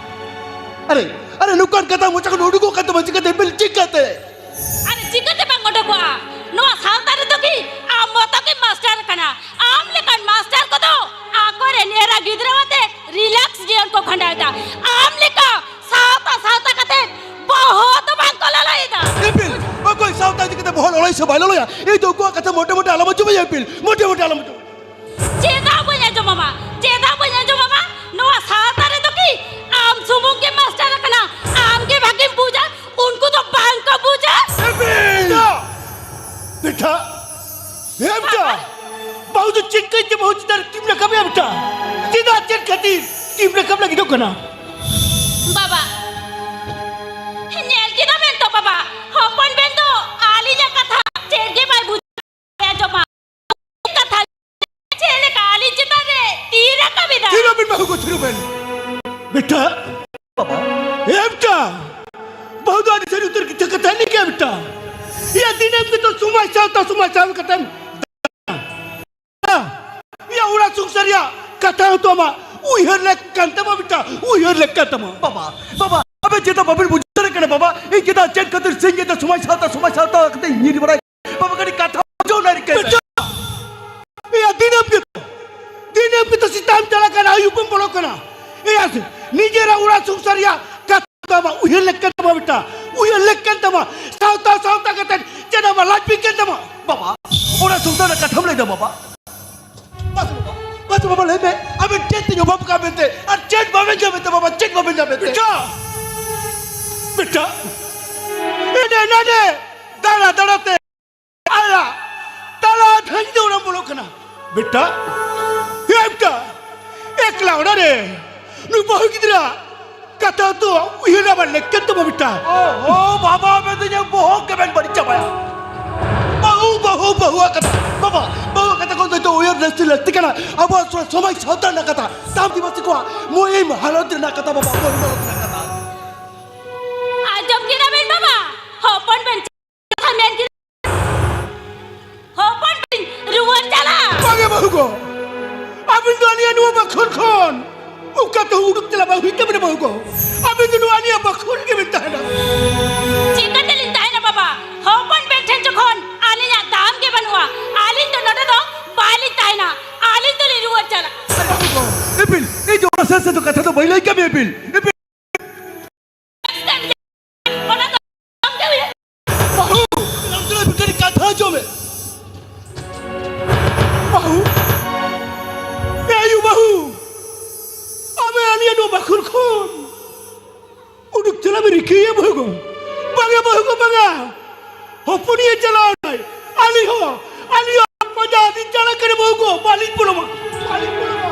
ᱟᱨᱮ, ᱟᱨᱮ, ᱱᱚᱝᱠᱟᱱ ᱠᱟᱛᱷᱟ ᱢᱚᱪᱟ ᱠᱷᱚᱱ ᱩᱰᱩᱠᱚᱜ ᱠᱟᱱ ᱛᱟᱢᱟ ᱪᱤᱠᱟᱹᱛᱮ? ᱵᱤᱞ, ᱪᱤᱠᱟᱹᱛᱮ? ᱟᱨᱮ, ᱪᱤᱠᱟᱹᱛᱮ ᱵᱟᱝ ᱚᱰᱚᱠᱚᱜᱼᱟ? ᱱᱚᱣᱟ ᱥᱟᱶᱛᱟ ᱨᱮᱫᱚ ᱠᱤ ᱟᱢ ᱢᱚᱛᱚ ᱜᱮᱢ ᱢᱟᱥᱴᱟᱨ ᱠᱟᱱᱟ? ᱟᱢ ᱞᱮᱠᱟᱱ ᱢᱟᱥᱴᱟᱨ ᱠᱚᱫᱚ ᱟᱠᱚᱨᱮᱱ ᱮᱨᱟ ᱜᱤᱫᱽᱨᱟᱹ ᱟᱛᱮ ᱨᱤᱞᱟᱠᱥ ᱡᱤᱭᱚᱱ ᱠᱚ ᱠᱷᱟᱸᱰᱟᱣᱮᱫᱟ᱾ ᱟᱢ ᱞᱮᱠᱟ ᱥᱟᱶᱛᱟ ᱥᱟᱶᱛᱟ ᱠᱟᱛᱮ ᱵᱚᱦᱚᱜ ᱫᱚ ᱵᱟᱝ ᱠᱚ ᱞᱚᱞᱚᱭᱮᱫᱟ᱾ ᱮᱯᱤᱞ, ᱚᱠᱚᱭ ᱥᱟᱶᱛᱟ ᱤᱫᱤ ᱠᱟᱛᱮ ᱵᱚᱦᱚᱜ ᱞᱚᱞᱚᱭ ᱥᱮ ᱵᱟᱭ ᱞᱚᱞᱚᱭᱟ? ᱤᱧ ᱫᱚ ᱩᱱᱠᱩᱣᱟᱜ ᱠᱟᱛᱷᱟ ᱢᱚᱴᱮ ᱢᱚᱴᱮ ᱟᱞᱚᱢ ᱟᱸᱡᱚᱢᱟᱹᱧᱟ ᱮᱯᱤᱞ, ᱢᱚᱴᱮ ᱢᱚᱴᱮ ᱟᱞᱚᱢ ᱟᱸᱡᱚᱢᱟᱹᱧᱟ᱾ ᱪᱮᱫᱟᱜ ᱵᱟᱹᱧ ᱟᱸᱡᱚᱢᱟᱢᱟ? ᱪᱮᱫᱟᱜ ᱵᱟᱹᱧ ᱟᱸᱡᱚᱢᱟᱢᱟ? ᱱᱚᱣᱟ ᱥᱟᱶᱛᱟ ᱨᱮᱫᱚ ᱠᱤ ᱟᱢ ᱥᱩᱢᱩᱝ ᱜᱮ ᱢᱟᱥᱴᱟᱨ ᱟᱠᱟᱱᱟ? ᱟᱢ ᱜᱮ ᱵᱷᱟᱜᱮᱢ ᱵᱩᱡᱟ, ᱩᱱᱠᱩ ᱫᱚ ᱵᱟᱝ ᱠᱚ ᱵᱩᱡᱟ᱾ ᱮᱯᱤᱞ! ᱵᱮᱴᱟ, ᱮ ᱵᱮᱴᱟ, ᱵᱟᱹᱦᱩ ᱫᱚ ᱪᱮᱫ ᱠᱟᱹᱡ ᱛᱮ ᱵᱟᱹᱦᱩ ᱪᱮᱛᱟᱱ ᱨᱮ ᱛᱤᱢ ᱨᱟᱠᱟᱵ ᱮᱭᱟ ᱵᱮᱴᱟ? ᱪᱮᱫᱟᱜ, ᱪᱮᱫ ᱠᱷᱟᱹᱛᱤᱨ ᱛᱤᱢ ᱨᱟᱠᱟᱵ ᱞᱟᱹᱜᱤᱫᱚᱜ ᱠᱟᱱᱟ? ᱵᱟᱵᱟ, ᱧᱮᱞ ᱠᱮᱫᱟ ᱵᱮᱱ ᱛᱚ ᱵᱟᱵᱟ, ᱦᱚᱯᱚᱱ ᱵᱮᱱ ᱫᱚ ᱟᱹᱞᱤᱧᱟᱜ ᱠᱟᱛᱷᱟ ᱪᱮᱫ ᱜᱮ ᱵᱟᱭ ᱵᱩᱡᱷᱟᱹᱣ ᱟᱸᱡᱚᱢᱟ᱾ ᱠᱟᱛᱷᱟ ᱪᱮᱫ ᱞᱮᱠᱟ ᱟᱹᱞᱤᱧ ᱪᱮᱛᱟᱱ ᱨᱮ ᱛᱤ ᱨᱟᱠᱟᱵ ᱮᱫᱟ? ᱛᱷᱤᱨᱚᱜ ᱵᱮᱱ ᱵᱟᱹᱦᱩ ᱠᱚ, ᱛᱷᱤᱨᱚᱜ ᱵᱮᱱ᱾ ᱵᱮᱴᱟ, ᱵᱟᱵᱟ᱾ ᱮ ᱵᱮᱴᱟ, ᱵᱟᱹᱦᱩ ᱫᱚ ᱟᱹᱰᱤ ᱥᱟᱹᱨᱤ ᱩᱛᱟᱹᱨ ᱠᱟᱛᱷᱟ, ᱠᱟᱛᱷᱟ ᱞᱟᱹᱭ ᱠᱮᱫᱟ ᱵᱮᱴᱟ᱾ ᱭᱟ ᱫᱤᱱᱟᱹᱢ ᱜᱮᱛᱚ ᱥᱚᱢᱟᱡᱽ ᱥᱟᱶᱛᱟ, ᱥᱚᱢᱟᱡᱽ ᱥᱟᱶᱛᱟ ᱠᱟᱛᱮᱢ ᱭᱟ ᱚᱲᱟᱜ ᱥᱚᱝᱥᱟᱨ ᱨᱮᱭᱟᱜ ᱠᱟᱛᱷᱟ ᱦᱚᱸᱛᱚ ᱟᱢᱟᱜ ᱩᱭᱦᱟᱹᱨ ᱞᱮᱠ ᱠᱟᱱ ᱛᱟᱢᱟ ᱵᱮᱴᱟ, ᱩᱭᱦᱟᱹᱨ ᱞᱮᱠ ᱠᱟᱱ ᱛᱟᱢᱟ᱾ ᱵᱟᱵᱟ, ᱵᱟᱵᱟ, ᱟᱵᱮᱱ ᱪᱮᱫᱟᱜ ᱵᱟᱵᱮᱱ ᱵᱩᱡᱷᱟᱹᱣ ᱫᱟᱲᱮᱭᱟᱜ ᱠᱟᱱᱟ ᱵᱟᱵᱟ? ᱤᱧ ᱪᱮᱫᱟᱜ ᱪᱮᱫ ᱠᱷᱟᱹᱛᱤᱨ ᱥᱤᱧ ᱧᱤᱫᱟᱹ ᱥᱚᱢᱟᱡᱽ ᱥᱟᱶᱛᱟ, ᱥᱚᱢᱟᱡᱽ ᱥᱟᱶᱛᱟ ᱠᱟᱛᱮ ᱤᱧ ᱧᱤᱨ ᱵᱟᱲᱟᱭ? ᱵᱟᱵᱟ, ᱠᱟᱹᱴᱤᱡ ᱠᱟᱛᱷᱟ ᱵᱩᱡᱷᱟᱹᱣ ᱱᱟ ᱨᱤᱠᱟᱹᱭ ᱵᱮᱱ᱾ ᱵᱮᱴᱟ, ᱮᱭᱟ ᱫᱤᱱᱟᱹᱢ ᱜᱮ, ᱫᱤᱱᱟᱹᱢ ᱜᱮᱛᱚ ᱥᱮᱛᱟᱜ ᱮᱢ ᱪᱟᱞᱟᱜ ᱠᱟᱱᱟ, ᱟᱹᱭᱩᱵ ᱮᱢ ᱵᱚᱞᱚᱜ ᱠᱟᱱᱟ᱾ ᱮᱭᱟ ᱥᱮ, ᱱᱤᱡᱮᱨᱟᱜ ᱚᱲᱟᱜ ᱥᱚᱝᱥᱟᱨ ᱨᱮᱭᱟᱜ ᱠᱟᱛᱷᱟ ᱫᱚ ᱟᱢᱟᱜ ᱩᱭᱦᱟᱹᱨ ᱞᱮᱠ ᱠᱟᱱ ᱛᱟᱢᱟ ᱵᱮᱴᱟ, ᱩᱭᱦᱟᱹᱨ ᱞᱮᱠ ᱠᱟᱱ ᱛᱟᱢᱟ, ᱥᱟᱶᱛᱟ ᱥᱟᱶᱛᱟ ᱠᱟᱛᱮ ᱪᱮᱫ ᱟᱢᱟᱜ ᱞᱟᱡ ᱵᱤ ᱠᱟᱱ ᱛᱟᱢᱟ? ᱵᱟᱵᱟ, ᱚᱲᱟᱜ ᱥᱚᱝᱥᱟᱨ ᱨᱮᱱᱟᱜ ᱠᱟᱛᱷᱟᱢ ᱞᱟᱹᱭ ᱫᱟ ᱵᱟᱵᱟ? ᱢᱟᱥᱮ ᱵᱟᱵᱟ, ᱢᱟᱥᱮ ᱵᱟᱵᱟ, ᱞᱟᱹᱭ ᱢᱮ, ᱟᱵᱮᱱ ᱪᱮᱫ ᱛᱮᱧ ᱚᱵᱷᱟᱵ ᱠᱟᱜ ᱢᱮᱱᱛᱮ ᱟᱨ ᱪᱮᱫ ᱵᱟᱵᱮᱱ ᱧᱟᱢᱮᱫ ᱛᱮ ᱵᱟᱵᱟ, ᱪᱮᱫ ᱵᱟᱵᱮᱱ ᱧᱟᱢᱮᱫ ᱛᱮ? ᱵᱮᱴᱟ, ᱵᱮᱴᱟ, ᱮᱱᱮ ᱱᱟᱰᱮ ᱫᱟᱬᱟ ᱫᱟᱬᱟ ᱛᱮ ᱟᱞᱟ ᱛᱟᱞᱟ ᱰᱷᱟᱹᱧ ᱫᱚ ᱚᱲᱟᱜ ᱵᱚᱞᱚᱜ ᱠᱟᱱᱟ᱾ ᱵᱮᱴᱟ, ᱮ ᱵᱮᱴᱟ, ᱮᱠᱞᱟ ᱚᱲᱟᱜ ᱨᱮ ᱱᱩᱭ ᱵᱟᱹᱦᱩ ᱜᱤᱫᱽᱨᱟᱹ ᱠᱟᱛᱷᱟ ᱫᱚ ᱩᱭᱦᱟᱹᱨ ᱟᱵᱟᱨ ᱞᱮᱠ ᱠᱟᱱ ᱛᱟᱢᱟ ᱵᱮᱴᱟ᱾ ᱳ, ᱳ, ᱵᱟᱵᱟ, ᱟᱵᱮᱱ ᱫᱚ ᱤᱧᱟᱹᱜ ᱵᱚᱦᱚᱜ ᱜᱮᱵᱮᱱ ᱵᱟᱹᱲᱤᱡ ᱪᱟᱵᱟᱭᱟ᱾ ᱵᱟᱹᱦᱩ, ᱵᱟᱹᱦᱩ, ᱵᱟᱹᱦᱩᱣᱟᱜ ᱠᱟᱛᱷᱟ᱾ ᱵᱟᱵᱟ, ᱵᱟᱹᱦᱩᱣᱟᱜ ᱠᱟᱛᱷᱟ ᱠᱷᱚᱱ ᱫᱚ ᱱᱤᱛᱚᱜ ᱩᱭᱦᱟᱹᱨ ᱞᱟᱹᱠᱛᱤ, ᱞᱟᱹᱠᱛᱤ ᱠᱟᱱᱟ ᱟᱵᱚᱣᱟᱜ ᱥᱚ-, ᱥᱚᱢᱟᱡᱽ ᱥᱟᱶᱛᱟ ᱨᱮᱱᱟᱜ ᱠᱟᱛᱷᱟ᱾ ᱛᱟᱢ ᱫᱤᱵᱟᱹᱥᱤ ᱠᱚᱣᱟᱜ ᱢᱩᱦᱤᱢ ᱦᱟᱞᱚᱛ ᱨᱮᱱᱟᱜ ᱠᱟᱛᱷᱟ, ᱵᱟᱵᱟ, ᱢᱩᱦᱤᱢ ᱦᱟᱞᱚᱛ ᱨᱮᱱᱟᱜ ᱠᱟᱛᱷᱟ᱾ ᱟᱸᱡᱚᱢ ᱠᱮᱫᱟ ᱵᱮᱱ ᱵᱟᱵᱟ? ᱦᱚᱯᱚᱱ ᱵᱮᱱ ᱪᱮᱫ ᱠᱟᱛᱷᱟ ᱢᱮᱱ ᱠᱮᱫᱟ? ᱦᱚᱯᱚᱱ ᱵᱮᱱ ᱨᱩᱣᱟᱹᱲ ᱪᱟᱞᱟᱜ᱾ ᱟᱹᱵᱤᱱ ᱫᱚ ᱟᱹᱞᱤᱧᱟᱜ ᱱᱚᱣᱟ ᱵᱟᱠᱷᱳᱞ ᱠᱷᱚᱱ ᱚᱠᱟ ᱛᱮᱦᱚᱸ ᱩᱰᱩᱠ ᱪᱟᱞᱟᱜ ᱵᱟᱝ ᱦᱩᱭᱩᱜ ᱛᱟᱵᱤᱱᱟ ᱵᱟᱹᱦᱩ ᱜᱚ᱾ ᱟᱹᱵᱤᱱ ᱫᱚ ᱱᱚᱣᱟ ᱟᱹᱞᱤᱧᱟᱜ ᱵᱟᱠᱷᱳᱞ ᱨᱮᱜᱮ ᱵᱤᱱ ᱛᱟᱦᱮᱱᱟ᱾ ᱪᱤᱠᱟᱹ ᱛᱮᱞᱤᱧ ᱛᱟᱦᱮᱱᱟ ᱵᱟᱵᱟ? ᱦᱚᱯᱚᱱ ᱵᱮᱱ ᱴᱷᱮᱱ ᱡᱚᱠᱷᱚᱱ ᱟᱹᱞᱤᱧᱟᱜ ᱫᱟᱢ ᱜᱮ ᱵᱟᱹᱱᱩᱜᱼᱟ, ᱟᱹᱞᱤᱧ ᱫᱚ ᱱᱚᱰᱮ ᱫᱚ ᱵᱟᱹᱞᱤᱧ ᱛᱟᱦᱮᱱᱟ, ᱟᱹᱞᱤᱧ ᱫᱚᱞᱤᱧ ᱨᱩᱣᱟᱹᱲ ᱪᱟᱞᱟᱜᱼᱟ᱾ ᱤᱯᱤᱞ, ᱤᱧ ᱫᱚ ᱚᱱᱟ ᱥᱮᱫ ᱥᱮᱫ ᱫᱚ ᱠᱟᱛᱷᱟ ᱫᱚ ᱵᱟᱹᱧ ᱞᱟᱹᱭ ᱠᱟᱜ ᱢᱮᱭᱟ ᱤᱯᱤᱞ᱾ ᱤᱯᱤᱞ᱾ ᱚᱱᱟ ᱫᱚ ᱵᱟᱝ ᱜᱮ ᱦᱩᱭᱩᱜᱼᱟ᱾ ᱵᱟᱹᱦᱩ, ᱨᱟᱢᱪᱚᱨᱚᱱ ᱵᱷᱤᱠᱟᱨᱤ ᱠᱟᱛᱷᱟ ᱟᱸᱡᱚᱢ ᱢᱮ᱾ ᱵᱟᱹᱦᱩ, ᱮ ᱟᱭᱳ ᱵᱟᱹᱦᱩ, ᱟᱢᱮ ᱟᱞᱮᱭᱟᱜ ᱱᱚᱣᱟ ᱵᱟᱠᱷᱳᱞ ᱠᱷᱚᱱ ᱩᱰᱩᱠ ᱪᱟᱞᱟᱜ ᱮᱢ ᱨᱤᱠᱟᱹᱭᱟ ᱵᱟᱹᱦᱩ ᱜᱚ? ᱵᱟᱝᱟ ᱵᱟᱹᱦᱩ ᱜᱚ, ᱵᱟᱝᱟ᱾ ᱦᱚᱯᱚᱱᱤᱭᱟᱹ ᱪᱟᱞᱟᱣ ᱮᱱᱟᱭ᱾ ᱟᱹᱞᱤᱧ ᱦᱚᱸ, ᱟᱹᱞᱤᱧ ᱦᱚᱸ ᱯᱟᱸᱡᱟ ᱟᱹᱞᱤᱧ ᱪᱟᱞᱟᱜ ᱠᱟᱱᱟ ᱵᱟᱹᱦᱩ ᱜᱚ, ᱵᱟᱹᱞᱤᱧ ᱯᱚᱞᱚᱢᱟ, ᱵᱟᱹᱞᱤᱧ ᱯᱚᱞᱚᱢᱟ᱾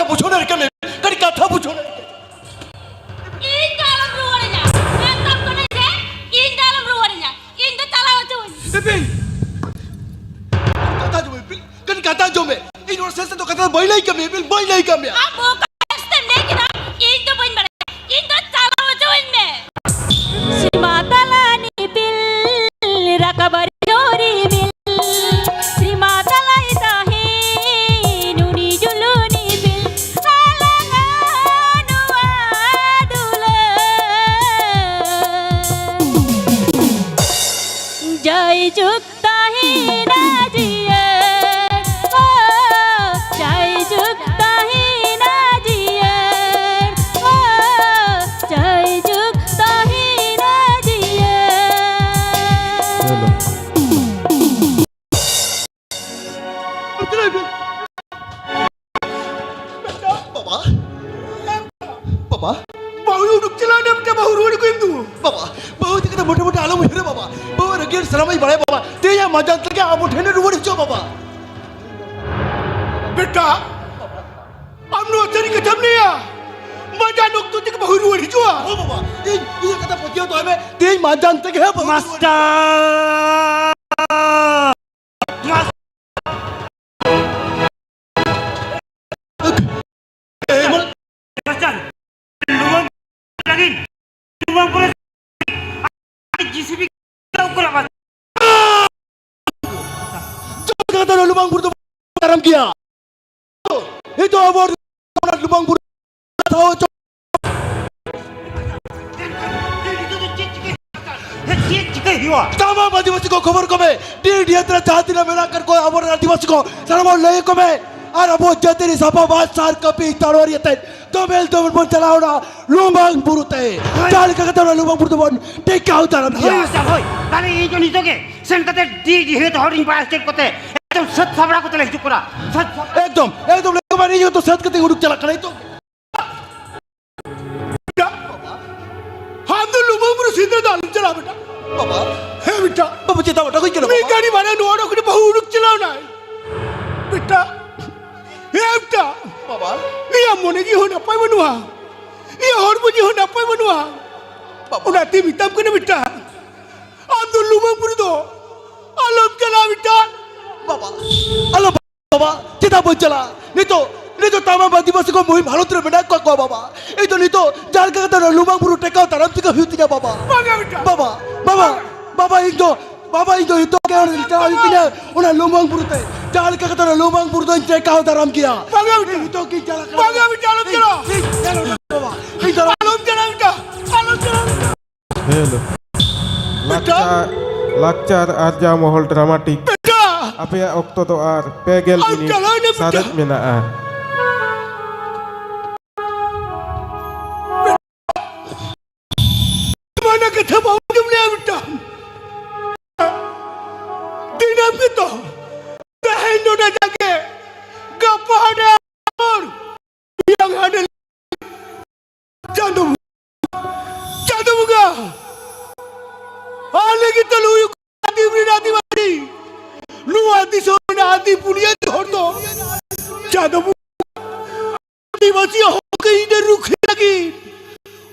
ᱵᱩᱡᱷᱟᱹᱣ ᱫᱟᱲᱮ ᱠᱟᱱᱟ, ᱠᱟᱹᱴᱤᱡ ᱠᱟᱛᱷᱟ ᱵᱩᱡᱷᱟᱹᱣ ᱫᱟᱲᱮ ᱠᱟᱱᱟ᱾ ᱤᱧ ᱫᱚ ᱟᱞᱚᱢ ᱨᱩᱣᱟᱹᱲᱤᱧᱟ᱾ ᱢᱮᱛᱟᱢ ᱠᱟᱹᱱᱟᱹᱧ ᱡᱮ ᱤᱧ ᱫᱚ ᱟᱞᱚᱢ ᱨᱩᱣᱟᱹᱲᱤᱧᱟ᱾ ᱤᱧ ᱫᱚ ᱪᱟᱞᱟᱣ ᱦᱚᱪᱚᱣᱟᱹᱧ ᱢᱮ᱾ ᱤᱯᱤᱞ! ᱠᱟᱛᱷᱟ ᱟᱸᱡᱚᱢ ᱢᱮ, ᱤᱯᱤᱞ᱾ ᱠᱟᱹᱴᱤᱡ ᱠᱟᱛᱷᱟ ᱟᱸᱡᱚᱢ ᱢᱮ᱾ ᱤᱧ ᱚᱱᱟ ᱥᱮᱫ ᱥᱮᱫ ᱫᱚ ᱠᱟᱛᱷᱟ ᱫᱚ ᱵᱟᱹᱧ ᱞᱟᱹᱭ ᱠᱟᱜ ᱢᱮᱭᱟ, ᱤᱯᱤᱞ, ᱵᱟᱹᱧ ᱞᱟᱹᱭ ᱠᱟᱜ ᱢᱮᱭᱟ᱾ ᱟᱢ ᱚᱠᱟ ᱥᱮᱫ ᱮᱢ ᱞᱟᱹᱭ ᱠᱮᱫᱟ? ᱤᱧ ᱫᱚ ᱵᱟᱹᱧ ᱵᱟᱲᱟᱭᱟ᱾ ᱤᱧ ᱫᱚ ᱪᱟᱞᱟᱣ ᱦᱚᱪᱚᱣᱟᱹᱧ ᱢᱮ᱾ ᱥᱤᱢᱟ ᱛᱟᱞᱟ ᱱᱤᱯᱤᱞ ᱨᱟᱠᱟᱵ ᱟᱨ ᱡᱳᱨᱤ ᱢᱤᱞ᱾ ᱥᱤᱢᱟ ᱛᱟᱞᱟᱭ ᱛᱟᱦᱮᱸ ᱱᱩᱱᱤ ᱡᱩᱞᱩᱱᱤ ᱵᱤᱞ᱾ ᱟᱞᱟᱝᱟ ᱱᱚᱣᱟ ᱫᱩᱞᱟᱹᱲ ᱡᱟᱭᱡᱩᱜᱽ ᱛᱟᱦᱮᱱᱟ ᱡᱤᱭᱟᱹᱲ᱾ ᱳ, ᱡᱟᱭᱡᱩᱜᱽ ᱛᱟᱦᱮᱱᱟ ᱡᱤᱭᱟᱹᱲ᱾ ᱳ, ᱡᱟᱭᱡᱩᱜᱽ ᱛᱟᱦᱮᱱᱟ ᱡᱤᱭᱟᱹᱲ᱾ ᱵᱟᱵᱟ, ᱵᱟᱵᱟ, ᱵᱟᱹᱦᱩ ᱩᱰᱩᱠ ᱪᱟᱞᱟᱣ ᱮᱱᱟ, ᱢᱤᱫᱴᱟᱝ ᱵᱟᱹᱦᱩ ᱨᱩᱣᱟᱹᱲ ᱟᱹᱜᱩᱭᱮᱢ ᱫᱩ᱾ ᱵᱟᱵᱟ, ᱵᱟᱹᱦᱩ ᱤᱫᱤ ᱠᱟᱛᱮ ᱢᱚᱴᱮ ᱢᱚᱴᱮ ᱟᱞᱚᱢ ᱩᱭᱦᱟᱹᱨᱟ ᱵᱟᱵᱟ᱾ ᱵᱟᱹᱦᱩ ᱨᱟᱹᱜᱤ ᱥᱟᱱᱟᱢᱟᱜ ᱤᱧ ᱵᱟᱲᱟᱭᱟ ᱵᱟᱵᱟ᱾ ᱛᱮᱦᱮᱧᱟᱜ ᱢᱟᱡᱟᱱ ᱛᱮᱜᱮ ᱟᱵᱚ ᱴᱷᱮᱱᱮ ᱨᱩᱣᱟᱹᱲ ᱦᱤᱡᱩᱜᱼᱟ ᱵᱟᱵᱟ᱾ ᱵᱮᱴᱟ, ᱟᱢ ᱱᱚᱣᱟ ᱥᱟᱹᱨᱤ ᱠᱟᱛᱷᱟᱢ ᱞᱟᱹᱭᱟ? ᱢᱟᱡᱟᱱ ᱚᱠᱛᱚ ᱛᱮᱜᱮ ᱵᱟᱹᱦᱩ ᱨᱩᱣᱟᱹᱲ ᱦᱤᱡᱩᱜᱼᱟ? ᱦᱳᱭ ᱵᱟᱵᱟ, ᱤᱧ, ᱤᱧᱟᱹᱜ ᱠᱟᱛᱷᱟ ᱯᱟᱹᱛᱭᱟᱹᱣ ᱫᱚᱦᱚᱭ ᱢᱮ᱾ ᱛᱮᱦᱮᱧ ᱢᱟᱡᱟᱱ ᱛᱮᱜᱮ ᱦᱟᱸᱜ ᱵᱟᱹᱦᱩ ᱨᱩᱣᱟᱹᱲ ᱦᱤᱡᱩᱜᱼᱟ᱾ ᱢᱟᱥᱴᱟᱨ! ᱠᱟᱛᱮ ᱞᱩᱢᱟᱝ ᱵᱩᱨᱩ ᱫᱚ ᱫᱟᱨᱟᱢ ᱜᱮᱭᱟ᱾ ᱱᱤᱛᱚᱜ ᱟᱵᱚ ᱞᱩᱢᱟᱝ ᱵᱩᱨᱩ ᱴᱷᱟᱶ ᱦᱚᱪᱚ ᱪᱮᱫ ᱪᱤᱠᱟᱹᱭ ᱦᱩᱭᱩᱜᱼᱟ? ᱛᱟᱢᱟᱢ ᱟᱹᱫᱤᱵᱟᱹᱥᱤ ᱠᱚ ᱠᱷᱚᱵᱚᱨ ᱠᱚᱢᱮ᱾ ᱰᱤ ᱰᱤ ᱮᱛ ᱨᱮ ᱡᱟᱦᱟᱸ ᱛᱤᱱᱟᱹᱜ ᱢᱮᱱᱟᱜ ᱟᱠᱟᱫ ᱠᱚᱣᱟ ᱟᱵᱚᱨᱮᱱ ᱟᱹᱫᱤᱵᱟᱹᱥᱤ ᱠᱚ, ᱥᱟᱱᱟᱢ ᱦᱚᱲ ᱞᱟᱹᱭ ᱟᱠᱚ ᱢᱮ᱾ ᱟᱨ ᱟᱵᱚ ᱡᱟᱹᱛᱤ ᱨᱮ ᱥᱟᱯᱷᱟ ᱵᱟᱥ ᱥᱟᱨ ᱠᱟᱹᱯᱤ ᱛᱟᱲᱣᱟᱨᱤ ᱟᱛᱮᱫ ᱫᱚᱢᱮᱞ ᱫᱚᱢᱮᱞ ᱵᱚᱱ ᱪᱟᱞᱟᱣᱱᱟ ᱞᱩᱢᱟᱝ ᱵᱩᱨᱩ ᱛᱮ᱾ ᱦᱳᱭ᱾ ᱡᱟᱦᱟᱸ ᱞᱮᱠᱟ ᱠᱟᱛᱮ ᱚᱱᱟ ᱞᱩᱢᱟᱝ ᱵᱩᱨᱩ ᱫᱚᱵᱚᱱ ᱴᱮᱠᱟᱣ ᱫᱟᱨᱟᱢ ᱦᱳᱭ, ᱜᱮᱭᱟ᱾ ᱢᱟᱥᱴᱟᱨ, ᱦᱳᱭ᱾ ᱛᱟᱦᱞᱮ ᱤᱧ ᱫᱚ ᱱᱤᱛᱚᱜ ᱜᱮ ᱥᱮᱱ ᱠᱟᱛᱮ ᱰᱤ ᱰᱤ ᱦᱮᱫ ᱦᱚᱲᱤᱧ ᱵᱟᱲᱟᱭ ᱦᱚᱪᱚᱭᱮᱫ ᱠᱚᱛᱮ ᱮᱠᱫᱚᱢ ᱥᱟᱹᱛ ᱥᱟᱯᱲᱟᱣ ᱠᱟᱛᱮ ᱞᱮ ᱦᱤᱡᱩᱜ ᱠᱟᱱᱟ᱾ ᱥᱟᱹᱛ ᱥᱟᱯᱲᱟᱣ᱾ ᱮᱠᱫᱚᱢ, ᱮᱠᱫᱚᱢ, ᱞᱟᱹᱭ ᱠᱚ ᱢᱟ, ᱤᱧ ᱦᱚᱸᱛᱚ ᱥᱟᱹᱛ ᱠᱟᱛᱮ ᱩᱰᱩᱠ ᱪᱟᱞᱟᱜ ᱠᱟᱱᱟ ᱱᱤᱛᱚᱜ᱾ ᱟᱢ ᱫᱚ ᱞᱩᱢᱟᱹᱝ ᱵᱩᱨᱩ ᱥᱮᱸᱫᱽᱨᱟ ᱫᱚ ᱟᱞᱚᱢ ᱪᱟᱞᱟᱜᱼᱟ, ᱵᱮᱴᱟ᱾ ᱵᱟᱵᱟ᱾ ᱦᱮᱸ, ᱵᱮᱴᱟ᱾ ᱵᱟᱵᱟ, ᱪᱮᱫᱟᱜ ᱵᱮᱴᱟ ᱦᱩᱭ ᱠᱟᱱᱟ, ᱢᱤᱫ ᱵᱟᱵᱟ? ᱜᱷᱟᱹᱲᱤ ᱢᱟᱲᱟᱝ ᱱᱚᱣᱟ ᱚᱲᱟᱜ ᱠᱷᱚᱱ ᱵᱟᱹᱦᱩ ᱩᱰᱩᱠ ᱪᱟᱞᱟᱣ ᱱᱟᱭ᱾ ᱵᱮᱴᱟ᱾ ᱦᱮᱸ, ᱵᱮᱴᱟ᱾ ᱵᱟᱵᱟ᱾ ᱤᱧᱟᱹᱜ ᱢᱚᱱᱮ ᱡᱤᱣᱤ ᱦᱚᱸ ᱱᱟᱯᱟᱭ ᱵᱟᱹᱱᱩᱜᱼᱟ᱾ ᱤᱧᱟᱹᱜ ᱦᱚᱲᱢᱚ ᱡᱤᱣᱤ ᱦᱚᱸ ᱱᱟᱯᱟᱭ ᱵᱟᱹᱱᱩᱜᱼᱟ᱾ ᱵᱟᱵᱟ᱾ ᱚᱱᱟᱛᱮ ᱢᱮᱛᱟᱢ ᱠᱟᱱᱟ, ᱵᱮᱴᱟ᱾ ᱟᱢ ᱫᱚ ᱞᱩᱢᱟᱹᱝ ᱵᱩᱨᱩ ᱫᱚ ᱟᱞᱚᱢ ᱪᱟᱞᱟᱜᱼᱟ, ᱵᱮᱴᱟ᱾ ᱵᱟᱵᱟ, ᱟᱞᱚ ᱵᱟᱵᱟ, ᱪᱮᱫᱟᱜ ᱵᱟᱹᱧ ᱪᱟᱞᱟᱜᱼᱟ? ᱱᱤᱛᱚᱜ, ᱱᱤᱛᱚᱜ ᱛᱟᱢᱟᱢ ᱟᱹᱫᱤᱵᱟᱹᱥᱤ ᱠᱚ ᱢᱩᱦᱤᱢ ᱦᱟᱞᱚᱛ ᱨᱮ ᱢᱮᱱᱟᱜ ᱠᱚᱣᱟ ᱠᱚ, ᱵᱟᱵᱟ᱾ ᱤᱧ ᱫᱚ ᱱᱤᱛᱚᱜ ᱡᱟᱦᱟᱸ ᱞᱮᱠᱟ ᱠᱟᱛᱮ ᱚᱱᱟ ᱞᱩᱢᱟᱝ ᱵᱩᱨᱩ ᱴᱮᱠᱟᱣ ᱫᱟᱨᱟᱢ ᱛᱮᱜᱮ ᱦᱩᱭᱩᱜ ᱛᱤᱧᱟ, ᱵᱟᱵᱟ᱾ ᱵᱟᱝᱟ, ᱵᱮᱴᱟ᱾ ᱵᱟᱵᱟ, ᱵᱟᱵᱟ, ᱵᱟᱵᱟ, ᱤᱧ ᱫᱚ, ᱵᱟᱵᱟ, ᱤᱧ ᱫᱚ ᱱᱤᱛᱚᱜ ᱜᱮ ᱚᱸᱰᱮ ᱪᱟᱞᱟᱜ ᱦᱩᱭᱩᱜ ᱛᱤᱧᱟ, ᱚᱱᱟ ᱞᱩᱢᱟᱝ ᱵᱩᱨᱩ ᱛᱮ᱾ ᱡᱟᱦᱟᱸ ᱞᱮᱠᱟ ᱠᱟᱛᱮ ᱚᱱᱟ ᱞᱩᱢᱟᱝ ᱵᱩᱨᱩ ᱫᱚᱧ ᱴᱮᱠᱟᱣ ᱫᱟᱨᱟᱢ ᱜᱮᱭᱟ᱾ ᱵᱟᱝᱟ, ᱵᱮᱴᱟ᱾ ᱤᱧ ᱱᱤᱛᱚᱜ ᱜᱤᱧ ᱪᱟᱞᱟᱜ ᱠᱟᱱᱟ᱾ ᱵᱟᱝᱟ, ᱵᱮᱴᱟ, ᱟᱞᱚᱢ ᱪᱟᱞᱟᱜᱼᱟ᱾ ᱤᱧ, ᱤᱧ ᱪᱟᱞᱟᱜ ᱠᱟᱱᱟ, ᱵᱟᱵᱟ᱾ ᱤᱧ ᱪᱟᱞᱟᱜ ᱠᱟᱱᱟ᱾ ᱟᱞᱚᱢ ᱪᱟᱞᱟᱜᱼᱟ, ᱵᱮᱴᱟ᱾ ᱟᱞᱚᱢ ᱪᱟᱞᱟᱜᱼᱟ, ᱵᱮᱴᱟ᱾ ᱦᱮᱞᱳ᱾ ᱵᱮᱴᱟ᱾ ᱞᱟᱠᱪᱟᱨ, ᱞᱟᱠᱪᱟᱨ ᱟᱨᱡᱟᱣ ᱢᱚᱦᱚᱞ ᱰᱨᱟᱢᱟᱴᱤᱠ᱾ ᱵᱮᱴᱟ᱾ ᱟᱯᱮᱭᱟᱜ ᱚᱠᱛᱚ ᱫᱚ ᱟᱨ ᱯᱮ ᱜᱮᱞ ᱟᱢ ᱢᱤᱱᱤᱴ ᱪᱟᱞᱟᱣ ᱮᱱᱟ, ᱵᱮᱴᱟ᱾ ᱥᱟᱨᱮᱡ ᱢᱮᱱᱟᱜᱼᱟ᱾ ᱢᱟᱱᱟ ᱠᱟᱛᱷᱟ ᱵᱟᱢ ᱟᱸᱡᱚᱢ ᱞᱮᱜᱼᱟ, ᱵᱮᱴᱟ᱾ ᱫᱤᱱᱟᱹᱢ ᱜᱮᱛᱚ ᱛᱮᱦᱮᱧ ᱱᱚᱰᱮ ᱡᱟᱸᱜᱮ, ᱜᱟᱯᱟ ᱦᱟᱸᱰᱮ ᱦᱚᱲ, ᱢᱮᱭᱟᱝ ᱦᱟᱸᱰᱮ ᱪᱟᱸᱫᱚ, ᱪᱟᱸᱫᱚ ᱵᱚᱸᱜᱟ, ᱟᱞᱮ ᱜᱮ ᱛᱟᱞᱮ ᱦᱩᱭᱩᱜ ᱠᱟᱱᱟ ᱟᱹᱫᱤᱢ ᱨᱮᱱ ᱟᱹᱫᱤᱵᱟᱹᱥᱤ᱾ ᱱᱚᱣᱟ ᱫᱤᱥᱚᱢ ᱨᱮᱱ ᱟᱹᱫᱤ ᱵᱩᱱᱤᱭᱟᱹᱫᱤ ᱦᱚᱲ ᱫᱚ ᱪᱟᱸᱫᱚ ᱵᱚᱸᱜᱟ, ᱟᱹᱫᱤᱵᱟᱹᱥᱤ ᱦᱚᱠ ᱟᱹᱭᱫᱟᱹᱨ ᱨᱩᱠᱷᱤᱭᱟᱹ ᱞᱟᱹᱜᱤᱫ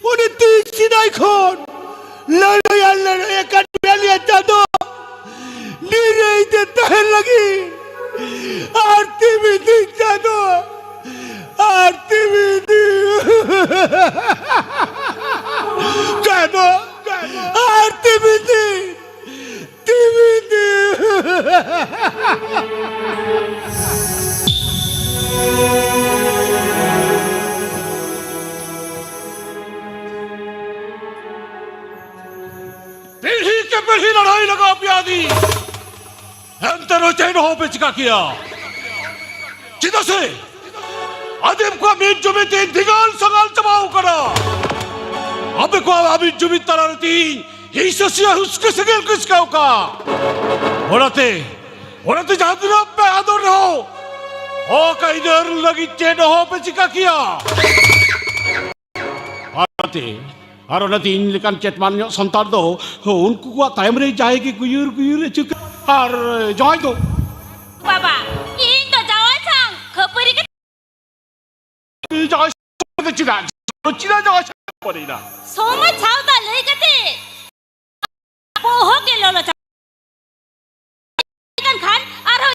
ᱩᱱᱤ ᱛᱤᱥ ᱥᱮᱫᱟᱭ ᱠᱷᱚᱱ ᱞᱟᱹᱲᱦᱟᱹᱭ ᱟᱨ ᱞᱟᱹᱲᱦᱟᱹᱭ ᱟᱠᱟᱫ ᱢᱮᱭᱟ ᱪᱟᱸᱫᱚ᱾ ᱱᱤᱨᱟᱹᱭ ᱛᱮ ᱛᱟᱦᱮᱱ ᱞᱟᱹᱜᱤᱫ ᱟᱨ ᱛᱤ ᱢᱤᱫ ᱫᱤᱱ ᱪᱟᱸᱫᱚ, ᱟᱨ ᱛᱤ ᱢᱤᱫ ᱫᱤᱱ ᱪᱟᱸᱫᱚ, ᱟᱨ ᱛᱤ ᱢᱤᱫ ᱫᱤᱱ ᱯᱤᱲᱦᱤ ᱠᱮ ᱯᱤᱲᱦᱤ ᱞᱟᱲᱟᱭ ᱞᱟᱜᱟᱣ ᱯᱮᱭᱟ ᱫᱤ, ᱮᱱᱛᱮ ᱨᱮᱦᱚᱸ ᱪᱮᱫ ᱦᱚᱸ ᱯᱮ ᱪᱤᱠᱟ ᱠᱮᱭᱟ᱾ ᱪᱮᱫᱟᱜ ᱥᱮ ᱟᱫᱮᱢ ᱠᱚᱣᱟᱜ ᱢᱤᱫ ᱡᱩᱢᱤᱫ ᱛᱮ ᱫᱷᱤᱜᱟᱞ ᱥᱟᱜᱟᱞ ᱪᱟᱵᱟᱣ ᱠᱟᱱᱟ᱾ ᱟᱯᱮ ᱠᱚᱣᱟᱜ ᱢᱤᱫ ᱡᱩᱢᱤᱫ ᱛᱟᱞᱟ ᱨᱮ ᱛᱤᱧ ᱦᱤᱥᱟᱹ ᱥᱤᱭᱟᱹ ᱦᱩᱥᱠᱟᱹ ᱥᱮᱸᱜᱮᱞ ᱠᱚ ᱥᱤᱠᱟᱣ ᱠᱟᱜ᱾ ᱚᱱᱟᱛᱮ, ᱚᱱᱟᱛᱮ ᱡᱟᱦᱟᱸ ᱛᱤᱱᱟᱹᱜ ᱯᱮ ᱟᱫᱚᱨ ᱨᱮᱦᱚᱸ, ᱦᱚᱠ ᱟᱹᱭᱫᱟᱹᱨ ᱞᱟᱹᱜᱤᱫ ᱪᱮᱫ ᱦᱚᱸ ᱯᱮ ᱪᱤᱠᱟ ᱠᱮᱭᱟ᱾ ᱟᱨ ᱚᱱᱟᱛᱮ, ᱟᱨ ᱚᱱᱟᱛᱮ ᱤᱧ ᱞᱮᱠᱟᱱ ᱪᱮᱴᱢᱟᱱ ᱧᱚᱜ ᱥᱟᱱᱛᱟᱲ ᱫᱚ ᱩᱱᱠᱩ ᱠᱚᱣᱟᱜ ᱛᱟᱭᱚᱢ ᱨᱮ ᱡᱟᱦᱟᱸᱭ ᱜᱮ ᱜᱩᱭᱩᱨ ᱜᱩᱭᱩᱨ ᱟᱹᱪᱩᱨ ᱠᱟᱱᱟ᱾ ᱟᱨ ᱡᱟᱶᱟᱭ ᱫᱚ ᱵᱟᱵᱟ, ᱤᱧ ᱫᱚ ᱡᱟᱶᱟᱭ ᱥᱟᱶ ᱠᱷᱟᱹᱯᱟᱹᱨᱤ ᱠᱟᱛᱮ ᱡᱟᱶᱟᱭ ᱥᱟᱶ ᱫᱚ ᱪᱮᱫᱟᱜ? ᱪᱮᱫᱟᱜ ᱡᱟᱶᱟᱭ ᱥᱟᱶ ᱠᱷᱟᱹᱯᱟᱹᱨᱤ ᱮᱱᱟ? ᱥᱚᱢᱟᱡᱽ ᱥᱟᱶᱛᱟ ᱞᱟᱹᱭ ᱠᱟᱛᱮ ᱵᱚᱦᱚᱜ ᱜᱮ ᱞᱚᱞᱚ ᱪᱟᱵᱟ᱾ ᱠᱟᱱ ᱠᱷᱟᱱ ᱟᱨᱦᱚᱸ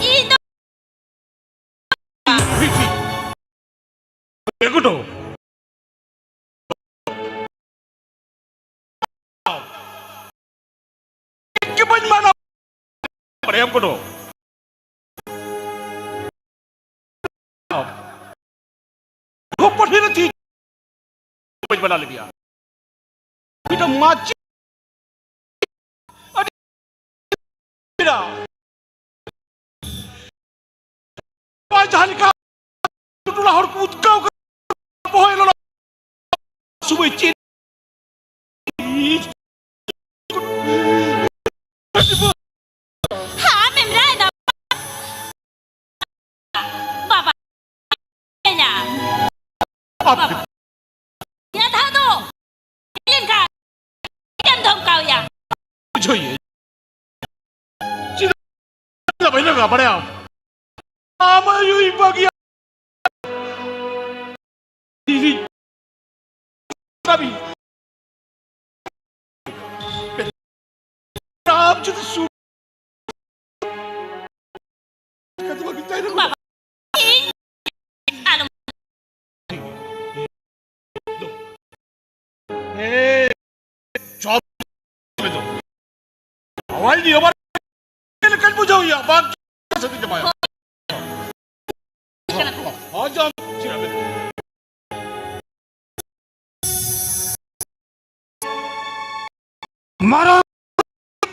ᱤᱧ ᱫᱚ ᱮ ᱜᱩᱰᱩ᱾ ᱪᱮᱫ ᱜᱮ ᱵᱟᱹᱧ ᱢᱟᱱᱟᱣ᱾ ᱵᱟᱲᱟᱭᱟᱢ ᱜᱩᱰᱩ᱾ ᱦᱚᱯᱚᱱ ᱦᱤᱨᱟᱹ ᱛᱤ ᱵᱟᱹᱧ ᱢᱟᱱᱟᱣ ᱞᱮᱫᱮᱭᱟ᱾ ᱢᱤᱫᱴᱟᱝ ᱢᱟᱹᱪᱤ ᱟᱹᱰᱤ ᱵᱮᱲᱟ ᱵᱟᱭ ᱡᱟᱦᱟᱸ ᱞᱮᱠᱟ ᱴᱚᱞᱟ ᱦᱚᱲ ᱠᱚ ᱩᱫᱽᱜᱟᱹᱣ ᱠᱟᱱᱟ, ᱵᱚᱦᱚᱭ ᱞᱚᱞᱚ ᱥᱚᱢᱚᱭ ᱪᱮᱫ ᱟᱢᱮᱢ ᱨᱟᱭ ᱫᱟ ᱵᱟᱵᱟ᱾ ᱧᱮᱞᱟ᱾ ᱟᱯᱮ ᱵᱟᱵᱟ᱾ ᱱᱤᱭᱟᱹ ᱫᱷᱟᱣ ᱫᱚ ᱦᱮᱡ ᱞᱮᱱᱠᱷᱟᱱ ᱪᱮᱫ ᱮᱢ ᱫᱷᱚᱢᱠᱟᱣᱮᱭᱟ? ᱵᱩᱡᱷᱟᱹᱣ ᱭᱟᱹᱧ᱾ ᱪᱮᱫᱟᱜ ᱵᱟᱹᱧ ᱞᱟᱜᱟ ᱵᱟᱲᱟᱭᱟ? ᱟᱢ ᱟᱭᱳᱭ ᱵᱟᱹᱜᱤᱭᱟ᱾ ᱤᱧ ᱠᱟᱹᱢᱤ᱾ ᱟᱢ ᱡᱩᱫᱤ ᱥᱩ- ᱵᱟᱵᱟ, ᱤᱧ ᱟᱞᱚᱢ ᱦᱮᱸ, ᱪᱚᱯ᱾ ᱟᱹᱞᱤᱧ ᱟᱵᱟᱨ ᱪᱮᱫ ᱞᱮᱠᱟᱧ ᱵᱩᱡᱷᱟᱹᱣᱮᱭᱟ? ᱵᱟᱝ ᱥᱟᱹᱛᱤᱧ ᱪᱟᱵᱟᱭᱟ᱾ ᱦᱚᱡᱚᱢ ᱪᱮᱫ ᱟᱵᱮᱱ? ᱢᱟᱨᱟᱝ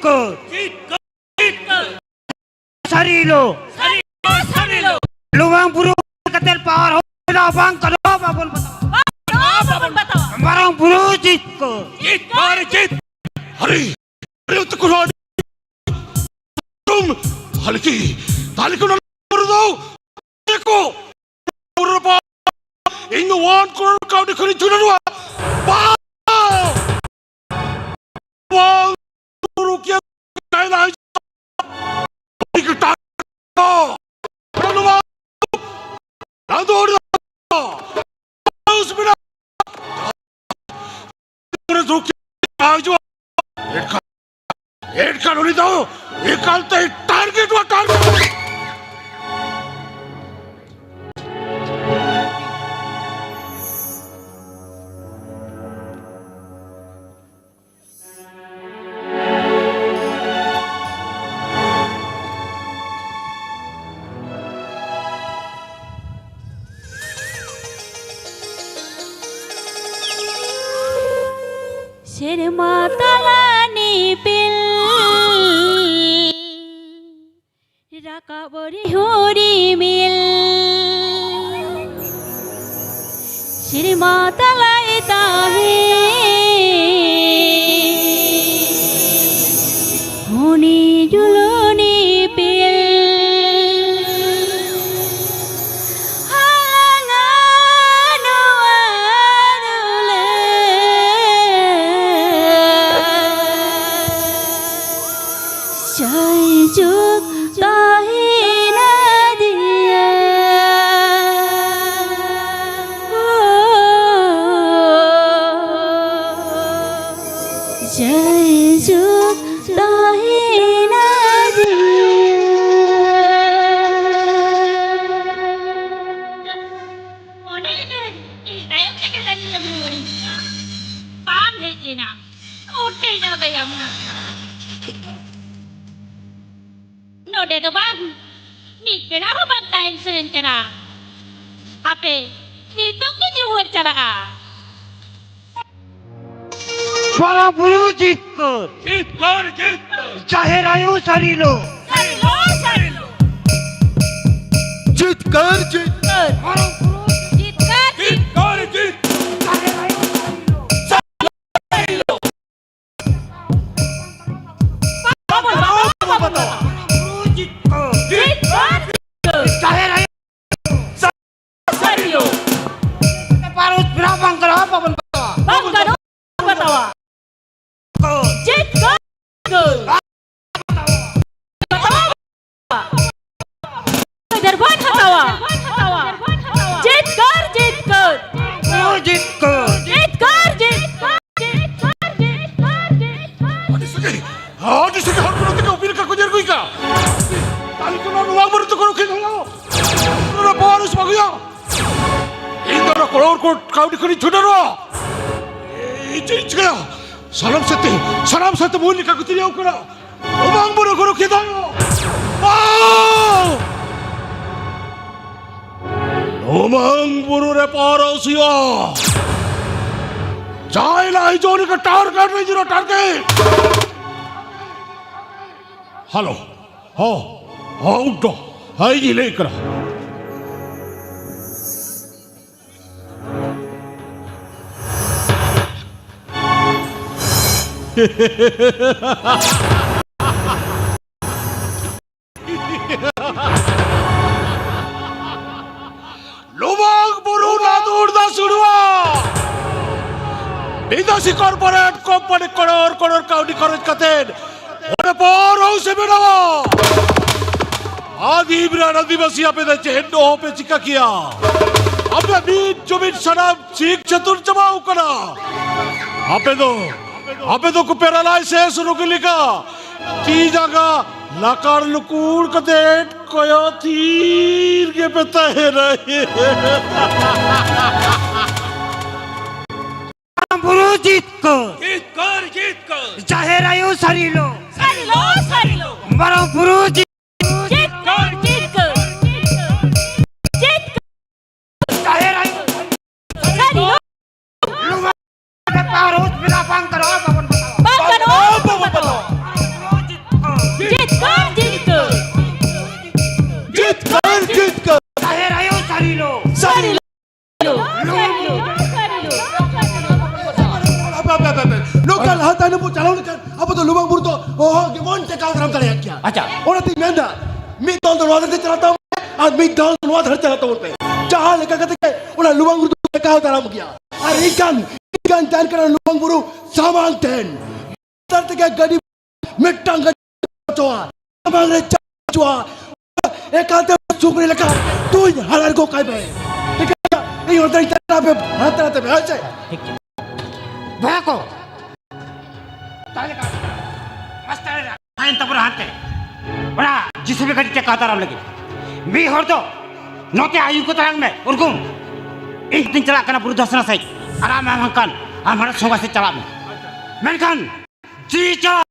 ᱠᱚ ᱥᱟᱹᱨᱤ ᱞᱚ᱾ ᱥᱟᱹᱨᱤ ᱞᱚ, ᱥᱟᱹᱨᱤ ᱞᱚ᱾ ᱞᱩᱢᱟᱝ ᱵᱩᱨᱩ ᱠᱟᱛᱮ ᱯᱟᱣᱟᱨ ᱦᱚᱸ ᱵᱟᱝ ᱠᱟᱱᱟ, ᱵᱟᱵᱚᱱ ᱵᱟᱛᱟᱣᱟ᱾ ᱵᱟᱵᱚᱱ ᱵᱟᱛᱟᱣᱟ᱾ ᱢᱟᱨᱟᱝ ᱵᱩᱨᱩ ᱡᱤᱛ ᱠᱚ᱾ ᱡᱤᱛ ᱠᱚ, ᱡᱤᱛ᱾ ᱦᱟᱹᱨᱤ, ᱦᱟᱹᱨᱤ ᱛᱟᱠᱚ ᱦᱚᱸ ᱛᱩᱢ, ᱦᱟᱞᱠᱤ, ᱛᱟᱞᱤ ᱠᱚ ᱱᱚᱣᱟ ᱫᱚ ᱠᱚ ᱤᱧ ᱫᱚ ᱚᱣᱟᱱ ᱠᱨᱳᱲ ᱠᱟᱹᱣᱰᱤ ᱠᱷᱚᱱᱤᱧ ᱪᱷᱩᱰᱟᱹᱨᱚᱜᱼᱟ᱾ ᱵᱟᱝ! ᱵᱟᱝ! ᱨᱩᱠᱤᱭᱟ ᱠᱟᱭᱞᱟ ᱦᱤᱡᱩᱜᱼᱟ᱾ ᱴᱟᱠᱟ ᱱᱚᱣᱟ ᱨᱟᱸᱫᱚᱲ ᱨᱩᱠᱤᱭᱟ ᱦᱤᱡᱩᱜᱼᱟ᱾ ᱮᱱᱠᱷᱟᱱ, ᱮᱱᱠᱷᱟᱱ ᱩᱱᱤ ᱫᱚ ᱮᱠᱟᱞᱛᱮ ᱴᱟᱨᱜᱮᱴᱚᱜᱼᱟ, ᱴᱟᱨᱜᱮᱴ᱾ ᱥᱮᱨᱢᱟ ᱛᱟᱞᱟ ᱱᱤᱯᱤᱞ ᱨᱟᱠᱟᱵ ᱨᱤᱦᱩ ᱨᱤᱢᱤᱞ, ᱥᱮᱨᱢᱟ ᱛᱟᱞᱟᱭ ᱛᱟᱦᱮᱸ ᱩᱱᱤ ᱡᱩᱞᱩᱱᱤ ᱯᱤᱞ᱾ ᱦᱟᱞᱟᱝᱟ ᱱᱚᱣᱟ ᱨᱩᱞᱟᱹ᱾ ᱡᱟᱭᱡᱩᱜᱽ ᱛᱟᱦᱮᱱᱟ ᱫᱤᱭᱟ᱾ ᱳ, ᱡᱟᱭᱡᱩᱜᱽ ᱛᱟᱦᱮᱱᱟ ᱫᱤᱭᱟ᱾ ᱚᱸᱰᱮ ᱜᱮ ᱤᱧ ᱛᱟᱭᱚᱢ ᱨᱮᱜᱮ ᱛᱟᱹᱧ ᱟᱹᱜᱩ ᱟᱹᱧ ᱠᱟᱱᱟ᱾ ᱵᱟᱢ ᱦᱮᱡ ᱞᱮᱱᱟ᱾ ᱩᱴᱷᱟᱹᱭ ᱱᱟ ᱫᱟᱭᱟ ᱢᱟ᱾ ᱱᱚᱰᱮ ᱫᱚ ᱵᱟᱝ, ᱢᱤᱫ ᱵᱮᱲᱟ ᱦᱚᱸ ᱵᱟᱝ ᱛᱟᱦᱮᱱ ᱥᱟᱹᱱᱟᱹᱧ ᱠᱟᱱᱟ᱾ ᱦᱟᱯᱮ, ᱱᱤᱛᱚᱜ ᱜᱤᱧ ᱨᱩᱣᱟᱹᱲ ᱪᱟᱞᱟᱜᱼᱟ᱾ ᱢᱟᱨᱟᱝ ᱵᱩᱨᱩ ᱡᱤᱛᱠᱟᱹᱨ᱾ ᱡᱤᱛᱠᱟᱹᱨ, ᱡᱤᱛᱠᱟᱹᱨ᱾ ᱡᱟᱦᱮᱨ ᱟᱭᱳ ᱥᱟᱹᱨᱤ ᱞᱳ᱾ ᱥᱟᱹᱨᱤ ᱞᱳ, ᱥᱟᱹᱨᱤ ᱞᱳ᱾ ᱡᱤᱛᱠᱟᱹᱨ, ᱡᱤᱛᱠᱟᱹᱨ᱾ ᱢᱟᱨᱟᱝ ᱵᱩᱨᱩ ᱡᱤᱛᱠᱟᱹᱨ, ᱡᱤᱛᱠᱟᱹᱨ᱾ ᱡᱤᱛᱠᱟᱹᱨ, ᱡᱤᱛᱠᱟᱹᱨ᱾ ᱡᱟᱦᱮᱨ ᱟᱭᱳ ᱥᱟᱹᱨᱤ ᱞᱳ᱾ ᱥᱟᱹᱨᱤ ᱞᱳ᱾ ᱵᱟᱵᱚᱱ ᱵᱟᱛᱟᱣᱟ, ᱵᱟᱵᱚᱱ ᱵᱟᱛᱟᱣᱟ᱾ ᱢᱟᱨᱟᱝ ᱵᱩᱨᱩ ᱡᱤᱛᱠᱟᱹᱨ᱾ ᱡᱤᱛᱠᱟᱹᱨ, ᱡᱤᱛᱠᱟᱹᱨ᱾ ᱡᱟᱦᱮᱨ ᱟᱭᱳ ᱥᱟᱹᱨᱤ ᱞᱳ᱾ ᱯᱟᱨᱚᱥ ᱵᱮᱱᱟᱣ ᱵᱟᱝ ᱜᱟᱱᱚᱜᱼᱟ, ᱵᱟᱵᱚᱱ ᱵᱟᱛᱟᱣᱟ᱾ ᱵᱟᱝ ᱜᱟᱱᱚᱜᱼᱟ, ᱵᱟᱵᱚᱱ ᱵᱟᱛᱟᱣᱟ᱾ ᱡᱤᱛᱠᱟᱹᱨ᱾ ᱡᱤᱛᱠᱟᱹᱨ᱾ ᱵᱟᱵᱚᱱ ᱦᱟᱛᱟᱣᱟ᱾ ᱡᱤᱛᱠᱟᱹᱨ, ᱡᱤᱛᱠᱟᱹᱨ᱾ ᱡᱤᱛᱠᱟᱹᱨ᱾ ᱡᱤᱛᱠᱟᱹᱨ, ᱡᱤᱛᱠᱟᱹᱨ᱾ ᱟᱹᱰᱤ ᱥᱟᱸᱜᱮ, ᱟᱹᱰᱤ ᱥᱟᱸᱜᱮ ᱦᱚᱲ ᱠᱚ ᱱᱚᱛᱮ ᱠᱚ ᱩᱯᱤ ᱞᱮᱠᱟ ᱠᱚ ᱧᱮᱞ ᱟᱹᱜᱩᱭ ᱠᱟᱱᱟ᱾ ᱛᱟᱦᱞᱮ ᱠᱷᱟᱱ ᱱᱚᱣᱟ ᱵᱟᱨᱮ ᱛᱮ ᱠᱚᱱᱚ ᱠᱷᱮᱞ ᱦᱩᱭᱩᱜᱼᱟ? ᱱᱚᱣᱟ ᱯᱟᱣᱟᱨ ᱦᱟᱣᱩᱥ ᱵᱟᱝ ᱦᱩᱭᱩᱜᱼᱟ? ᱤᱧ ᱫᱚ ᱚᱱᱟ ᱠᱚᱲᱟ ᱦᱚᱲ ᱠᱚ ᱠᱟᱹᱣᱰᱤ ᱠᱷᱚᱱᱤᱧ ᱪᱷᱩᱰᱟᱹᱨᱚᱜᱼᱟ᱾ ᱤᱧ ᱪᱮᱫ ᱤᱧ ᱪᱤᱠᱟᱹᱭᱟ? ᱥᱟᱱᱟᱢ ᱥᱟᱛᱮ, ᱥᱟᱱᱟᱢ ᱥᱟᱛᱮ ᱢᱩᱞ ᱞᱮᱠᱟ ᱠᱚ ᱛᱤᱨᱭᱟᱹᱣ ᱠᱟᱱᱟ᱾ ᱞᱩᱢᱟᱝ ᱵᱩᱨᱩ ᱜᱩᱨᱩ ᱠᱷᱮᱫᱟᱭᱚ᱾ ᱵᱟᱝ! ᱞᱩᱢᱟᱝ ᱵᱩᱨᱩ ᱨᱮ ᱯᱟᱣᱟᱨ ᱦᱟᱣᱩᱥ ᱦᱩᱭᱩᱜᱼᱟ᱾ ᱡᱟᱦᱟᱸᱭ ᱞᱟᱦᱟ ᱦᱤᱡᱩᱜ ᱩᱱᱤ ᱠᱚ ᱴᱟᱨᱜᱮᱴ ᱨᱮ ᱡᱤᱨᱳ ᱴᱟᱨᱜᱮᱴ᱾ ᱦᱮᱞᱳ᱾ ᱦᱚᱸ, ᱦᱚᱸ, ᱩᱰᱚ᱾ ᱦᱟᱭ ᱡᱤᱞᱮ ᱠᱟᱱᱟ᱾ ᱞᱩᱢᱟᱝ ᱵᱩᱨᱩ ᱱᱟᱫᱩᱨ ᱫᱟ ᱥᱩᱲᱩᱣᱟ᱾ ᱵᱤᱫᱮᱥᱤ ᱠᱚᱨᱯᱳᱨᱮᱴ ᱠᱳᱢᱯᱟᱱᱤ ᱠᱚᱨᱳᱲ ᱠᱚᱨᱳᱲ ᱠᱟᱹᱣᱰᱤ ᱠᱷᱚᱨᱚᱪ ᱠᱟᱛᱮ ᱚᱸᱰᱮ ᱯᱟᱣᱟᱨ ᱦᱟᱣᱩᱥ ᱮ ᱵᱮᱱᱟᱣᱟ᱾ ᱟᱹᱫᱤᱢ ᱨᱮᱱ ᱟᱹᱫᱤᱵᱟᱹᱥᱤ ᱟᱯᱮ ᱫᱚ ᱪᱮᱫ ᱦᱚᱸ ᱯᱮ ᱪᱤᱠᱟ ᱠᱮᱭᱟ? ᱟᱯᱮ ᱢᱤᱫ ᱡᱩᱢᱤᱫ ᱥᱟᱱᱟᱢ ᱥᱤᱠ ᱪᱟᱹᱛᱩᱨ ᱪᱟᱵᱟᱣ ᱠᱟᱱᱟ᱾ ᱟᱯᱮ ᱫᱚ, ᱟᱯᱮ ᱫᱚ ᱠᱚ ᱯᱮᱨᱟᱞᱟᱭᱥᱮᱥ ᱨᱩᱜᱤ ᱞᱮᱠᱟ ᱛᱤ ᱡᱟᱸᱜᱟ ᱞᱟᱠᱟᱲ ᱞᱩᱠᱩᱲ ᱠᱟᱛᱮ ᱠᱚᱭᱚᱜ ᱛᱷᱤᱨ ᱜᱮᱯᱮ ᱛᱟᱦᱮᱱᱟ᱾ ᱢᱟᱨᱟᱝ ᱵᱩᱨᱩ ᱡᱤᱛᱠᱟᱹᱨ᱾ ᱡᱤᱛᱠᱟᱹᱨ, ᱡᱤᱛᱠᱟᱹᱨ᱾ ᱡᱟᱦᱮᱨ ᱟᱭᱳ ᱥᱟᱹᱨᱤ ᱞᱳ᱾ ᱥᱟᱹᱨᱤ ᱞᱳ, ᱥᱟᱹᱨᱤ ᱞᱳ᱾ ᱢᱟᱨᱟᱝ ᱵᱩᱨᱩ ᱡᱤᱛᱠᱟᱹᱨ᱾ ᱟᱨ ᱨᱳᱡᱽ ᱵᱮᱞᱟ ᱵᱟᱝ ᱜᱟᱱᱚᱜᱼᱟ, ᱵᱟᱵᱚᱱ ᱵᱟᱛᱟᱣᱟ᱾ ᱵᱟᱝ ᱜᱟᱱᱚᱜᱼᱟ, ᱵᱟᱵᱚᱱ ᱵᱟᱵᱚᱱ ᱵᱟᱛᱟᱣᱟ᱾ ᱵᱟᱛᱟᱣᱟ᱾ ᱡᱤᱛᱠᱟᱹᱨ, ᱡᱤᱛᱠᱟᱹᱨ᱾ ᱡᱤᱛᱠᱟᱹᱨ, ᱡᱤᱛᱠᱟᱹᱨ᱾ ᱡᱟᱦᱮᱨ ᱟᱭᱳ ᱥᱟᱹᱨᱤ ᱞᱳ᱾ ᱥᱟᱹᱨᱤ ᱞᱳ᱾ ᱥᱟᱹᱨᱤ ᱞᱳ᱾ ᱥᱟᱹᱨᱤ ᱞᱳ᱾ ᱟᱯᱮ, ᱟᱯᱮ, ᱟᱯᱮ, ᱟᱯᱮ᱾ ᱱᱚᱝᱠᱟ ᱞᱟᱦᱟ ᱛᱟᱭᱱᱚᱢ ᱵᱚ ᱪᱟᱞᱟᱣ ᱞᱮᱠᱷᱟᱱ ᱟᱵᱚ ᱫᱚ ᱞᱩᱢᱟᱹᱝ ᱵᱩᱨᱩ ᱫᱚ ᱚᱦᱚ ᱜᱮᱵᱚᱱ ᱴᱮᱠᱟᱣ ᱫᱟᱨᱟᱢ ᱫᱟᱲᱮᱭᱟᱜ ᱜᱮᱭᱟ᱾ ᱟᱪᱪᱷᱟ᱾ ᱚᱱᱟᱛᱤᱧ ᱢᱮᱱᱫᱟ, ᱢᱤᱫ ᱫᱚᱞ ᱫᱚ ᱱᱚᱣᱟ ᱫᱷᱟᱨᱮ ᱪᱟᱞᱟᱜ ᱛᱟᱵᱚᱱ ᱯᱮ ᱟᱨ ᱢᱤᱫ ᱫᱚᱞ ᱫᱚ ᱱᱚᱣᱟ ᱫᱷᱟᱨᱮ ᱪᱟᱞᱟᱜ ᱛᱟᱵᱚᱱ ᱯᱮ᱾ ᱡᱟᱦᱟᱸ ᱞᱮᱠᱟ ᱠᱟᱛᱮ ᱜᱮ ᱚᱱᱟ ᱞᱩᱢᱟᱹᱝ ᱵᱩᱨᱩ ᱫᱚ ᱴᱮᱠᱟᱣ ᱫᱟᱨᱟᱢ ᱜᱮᱭᱟ᱾ ᱟᱨ ᱤᱧ ᱠᱟᱱ, ᱤᱧ ᱠᱟᱱ ᱛᱟᱦᱮᱱ ᱠᱟᱱᱟ ᱞᱩᱢᱟᱹᱝ ᱵᱩᱨᱩ ᱥᱟᱢᱟᱝ ᱴᱷᱮᱱ᱾ ᱞᱟᱛᱟᱨ ᱛᱮᱜᱮ ᱜᱟᱹᱰᱤ, ᱢᱤᱫᱴᱟᱝ ᱜᱟᱹᱰᱤ ᱦᱚᱪᱚᱣᱟ, ᱥᱟᱢᱟᱝ ᱨᱮ ᱪᱟ ᱦᱚᱪᱚᱣᱟ, ᱮᱠᱟᱞ ᱛᱮ ᱥᱩᱠᱨᱤ ᱞᱮᱠᱟ ᱛᱩᱧ ᱦᱟᱞᱟᱝ ᱜᱚᱜ ᱠᱟᱭ ᱯᱮ᱾ ᱴᱷᱤᱠ ᱟᱪᱷᱮ? ᱤᱧ ᱚᱱᱛᱮ ᱤᱧ ᱛᱟᱦᱮᱱᱟ, ᱟᱯᱮ ᱦᱟᱱᱛᱮ ᱱᱟᱛᱮ ᱯᱮ, ᱦᱳᱭ ᱥᱮ? ᱴᱷᱤᱠ, ᱴᱷᱤᱠ᱾ ᱵᱚᱭᱦᱟ ᱠᱚ, ᱛᱟᱦᱞᱮ ᱠᱷᱟᱱ ᱢᱟᱥᱴᱟᱨ ᱮ ᱦᱮᱡ ᱮᱱ ᱛᱟᱵᱚᱱᱟ ᱦᱟᱱᱛᱮ, ᱚᱱᱟ ᱡᱤᱥᱤᱵᱤ ᱜᱟᱹᱰᱤ ᱴᱮᱠᱟᱣ ᱫᱟᱨᱟᱢ ᱞᱟᱹᱜᱤᱫ᱾ ᱢᱤᱫ ᱦᱚᱲ ᱫᱚ ᱱᱚᱛᱮ ᱟᱹᱭᱩᱨ ᱠᱚ ᱛᱟᱞᱟᱝ ᱢᱮ, ᱩᱨᱜᱩᱢ᱾ ᱤᱧ ᱫᱩᱧ ᱪᱟᱞᱟᱜ ᱠᱟᱱᱟ ᱵᱩᱨᱩ ᱫᱷᱟᱥᱱᱟ ᱥᱮᱫ, ᱟᱨ ᱟᱢ, ᱟᱢ ᱦᱟᱱᱠᱟᱱ, ᱟᱢ ᱦᱟᱱᱟ ᱥᱚᱸᱜᱷᱟ ᱥᱮᱫ ᱪᱟᱞᱟᱜ ᱢᱮ᱾ ᱢᱮᱱᱠᱷᱟᱱ ᱡᱤᱣᱤ ᱪᱟᱞᱟᱜ,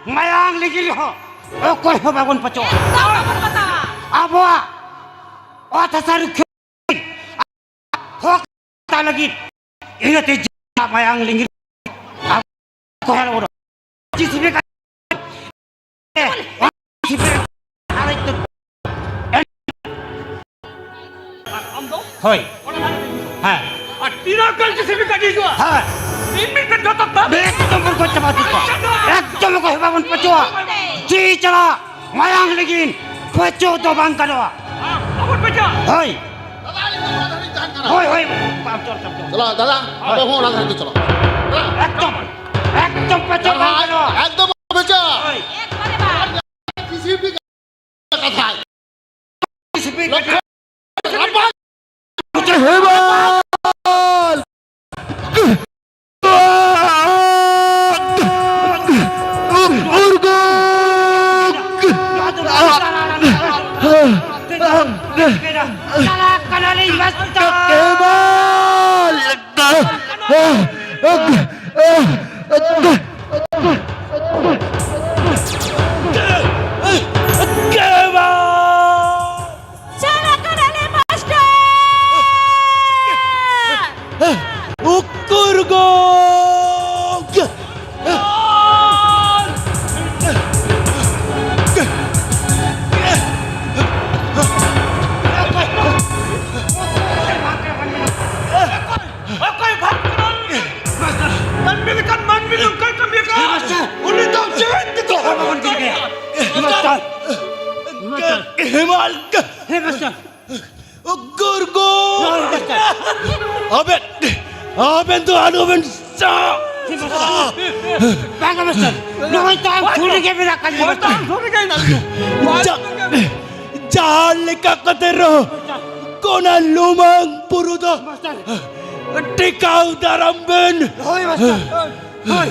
ᱢᱟᱭᱟᱝ ᱞᱤᱸᱜᱤᱱ ᱨᱮᱦᱚᱸ ᱚᱠᱚᱭ ᱦᱚᱸ ᱵᱟᱵᱚᱱ ᱯᱟᱪᱚᱜᱼᱟ᱾ ᱮᱠᱫᱚᱢ ᱵᱟᱵᱚᱱ ᱯᱟᱪᱚᱜᱼᱟ᱾ ᱟᱵᱚᱣᱟᱜ ᱚᱛ ᱦᱟᱥᱟ ᱨᱩᱠᱷᱤᱭᱟᱹ ᱦᱚᱠ ᱦᱟᱛᱟᱣ ᱞᱟᱹᱜᱤᱫ ᱤᱱᱟᱹᱛᱮ ᱡᱤᱣᱤ ᱢᱟᱭᱟᱝ ᱞᱤᱸᱜᱤᱱ ᱟᱵᱚ ᱠᱚ ᱦᱮᱡ ᱟᱵᱚᱱᱟ᱾ ᱡᱤᱥᱤᱵᱤ ᱠᱟᱛᱮ ᱦᱳᱭ᱾ ᱦᱮᱸ᱾ ᱟᱨ ᱛᱤᱱᱟᱹᱜ ᱜᱟᱱ ᱡᱤᱥᱤᱵᱤ ᱜᱟᱹᱰᱤ ᱦᱤᱡᱩᱜᱼᱟ? ᱦᱮᱸ᱾ ᱢᱤᱫ ᱢᱤᱫ ᱛᱮ ᱡᱚᱛᱚ ᱫᱟᱢ᱾ ᱮᱠᱫᱚᱢ ᱵᱚᱱ ᱜᱚᱡ ᱪᱟᱵᱟ ᱠᱮᱫ ᱠᱚᱣᱟ᱾ ᱮᱠᱫᱚᱢ ᱚᱠᱚᱭ ᱦᱚᱸ ᱵᱟᱵᱚᱱ ᱯᱟᱹᱪᱚᱜᱼᱟ᱾ ᱡᱤᱣᱤ ᱪᱟᱞᱟᱜ, ᱢᱟᱭᱟᱝ ᱞᱤᱸᱜᱤᱱ, ᱯᱟᱹᱪᱚᱜ ᱫᱚ ᱵᱟᱝ ᱜᱟᱱᱚᱜᱼᱟ᱾ ᱵᱟᱵᱚᱱ ᱯᱟᱹᱪᱚᱜᱼᱟ᱾ ᱦᱳᱭ᱾ ᱦᱳᱭ, ᱦᱳᱭ᱾ ᱵᱟᱝ, ᱪᱚᱞ, ᱪᱚᱞ, ᱪᱚᱞ᱾ ᱪᱟᱞᱟᱜ, ᱫᱟᱫᱟ, ᱦᱳᱭ᱾ ᱟᱯᱮ ᱦᱚᱸ ᱚᱱᱟ ᱫᱷᱟᱨᱮ ᱛᱮ ᱪᱟᱞᱟᱜ᱾ ᱮᱠᱫᱚᱢ, ᱮᱠᱫᱚᱢ ᱯᱟᱹᱪᱚᱜ ᱵᱟᱝ ᱜᱟᱱᱚᱜᱼᱟ᱾ ᱮᱠᱫᱚᱢ ᱯᱟᱹᱪᱚᱜ᱾ ᱦᱳᱭ᱾ ᱠᱟᱛᱷᱟ᱾ ᱦᱮᱵᱟᱞ! ᱩᱨᱜᱩᱠ! ᱪᱟᱞᱟᱜ ᱠᱟᱱᱟᱞᱤᱧ ᱢᱟᱥᱴᱟᱨ! ᱦᱮᱵᱟᱞ! ᱪᱟᱞᱟᱜ ᱠᱟᱱᱟᱞᱮ ᱢᱟᱥᱴᱟᱨ! ᱩᱠᱩᱨ ᱜᱚ! ᱦᱮᱸ, ᱢᱟᱥᱴᱟᱨ᱾ ᱩᱱᱤ ᱫᱚ ᱡᱤᱣᱮᱫ ᱜᱮᱠᱚ ᱦᱚᱲ ᱵᱟᱵᱚᱱ ᱜᱤᱰᱤ ᱠᱟᱭᱟ᱾ ᱦᱮᱸ, ᱢᱟᱥᱴᱟᱨ᱾ ᱦᱮᱢᱟᱞ᱾ ᱦᱮᱸ, ᱢᱟᱥᱴᱟᱨ᱾ ᱜᱩᱨᱜᱩ᱾ ᱦᱳᱭ, ᱢᱟᱥᱴᱟᱨ᱾ ᱟᱵᱮᱱ, ᱟᱵᱮᱱ ᱫᱚ ᱟᱞᱚᱵᱮᱱ ᱥᱟ- ᱦᱮᱸ, ᱢᱟᱥᱴᱟᱨ᱾ ᱵᱟᱝᱟ, ᱢᱟᱥᱴᱟᱨ᱾ ᱱᱚᱜᱼᱚᱭ ᱛᱚ ᱟᱢ ᱥᱩᱨ ᱨᱮᱜᱮ ᱢᱮᱱᱟᱜ ᱠᱟᱫ ᱢᱮᱭᱟ, ᱢᱟᱥᱴᱟᱨ᱾ ᱥᱩᱨ ᱨᱮᱜᱮ ᱦᱮᱱᱟᱜ ᱞᱤᱧᱟ᱾ ᱡᱟ-, ᱡᱟᱦᱟᱸ ᱞᱮᱠᱟ ᱠᱟᱛᱮ ᱨᱮᱦᱚᱸ ᱚᱱᱟ ᱞᱩᱢᱟᱹᱝ ᱵᱩᱨᱩ ᱫᱚ ᱢᱟᱥᱴᱟᱨ᱾ ᱴᱮᱠᱟᱣ ᱫᱟᱨᱟᱢ ᱵᱮᱱ᱾ ᱦᱳᱭ, ᱢᱟᱥᱴᱟᱨ᱾ ᱦᱳᱭ᱾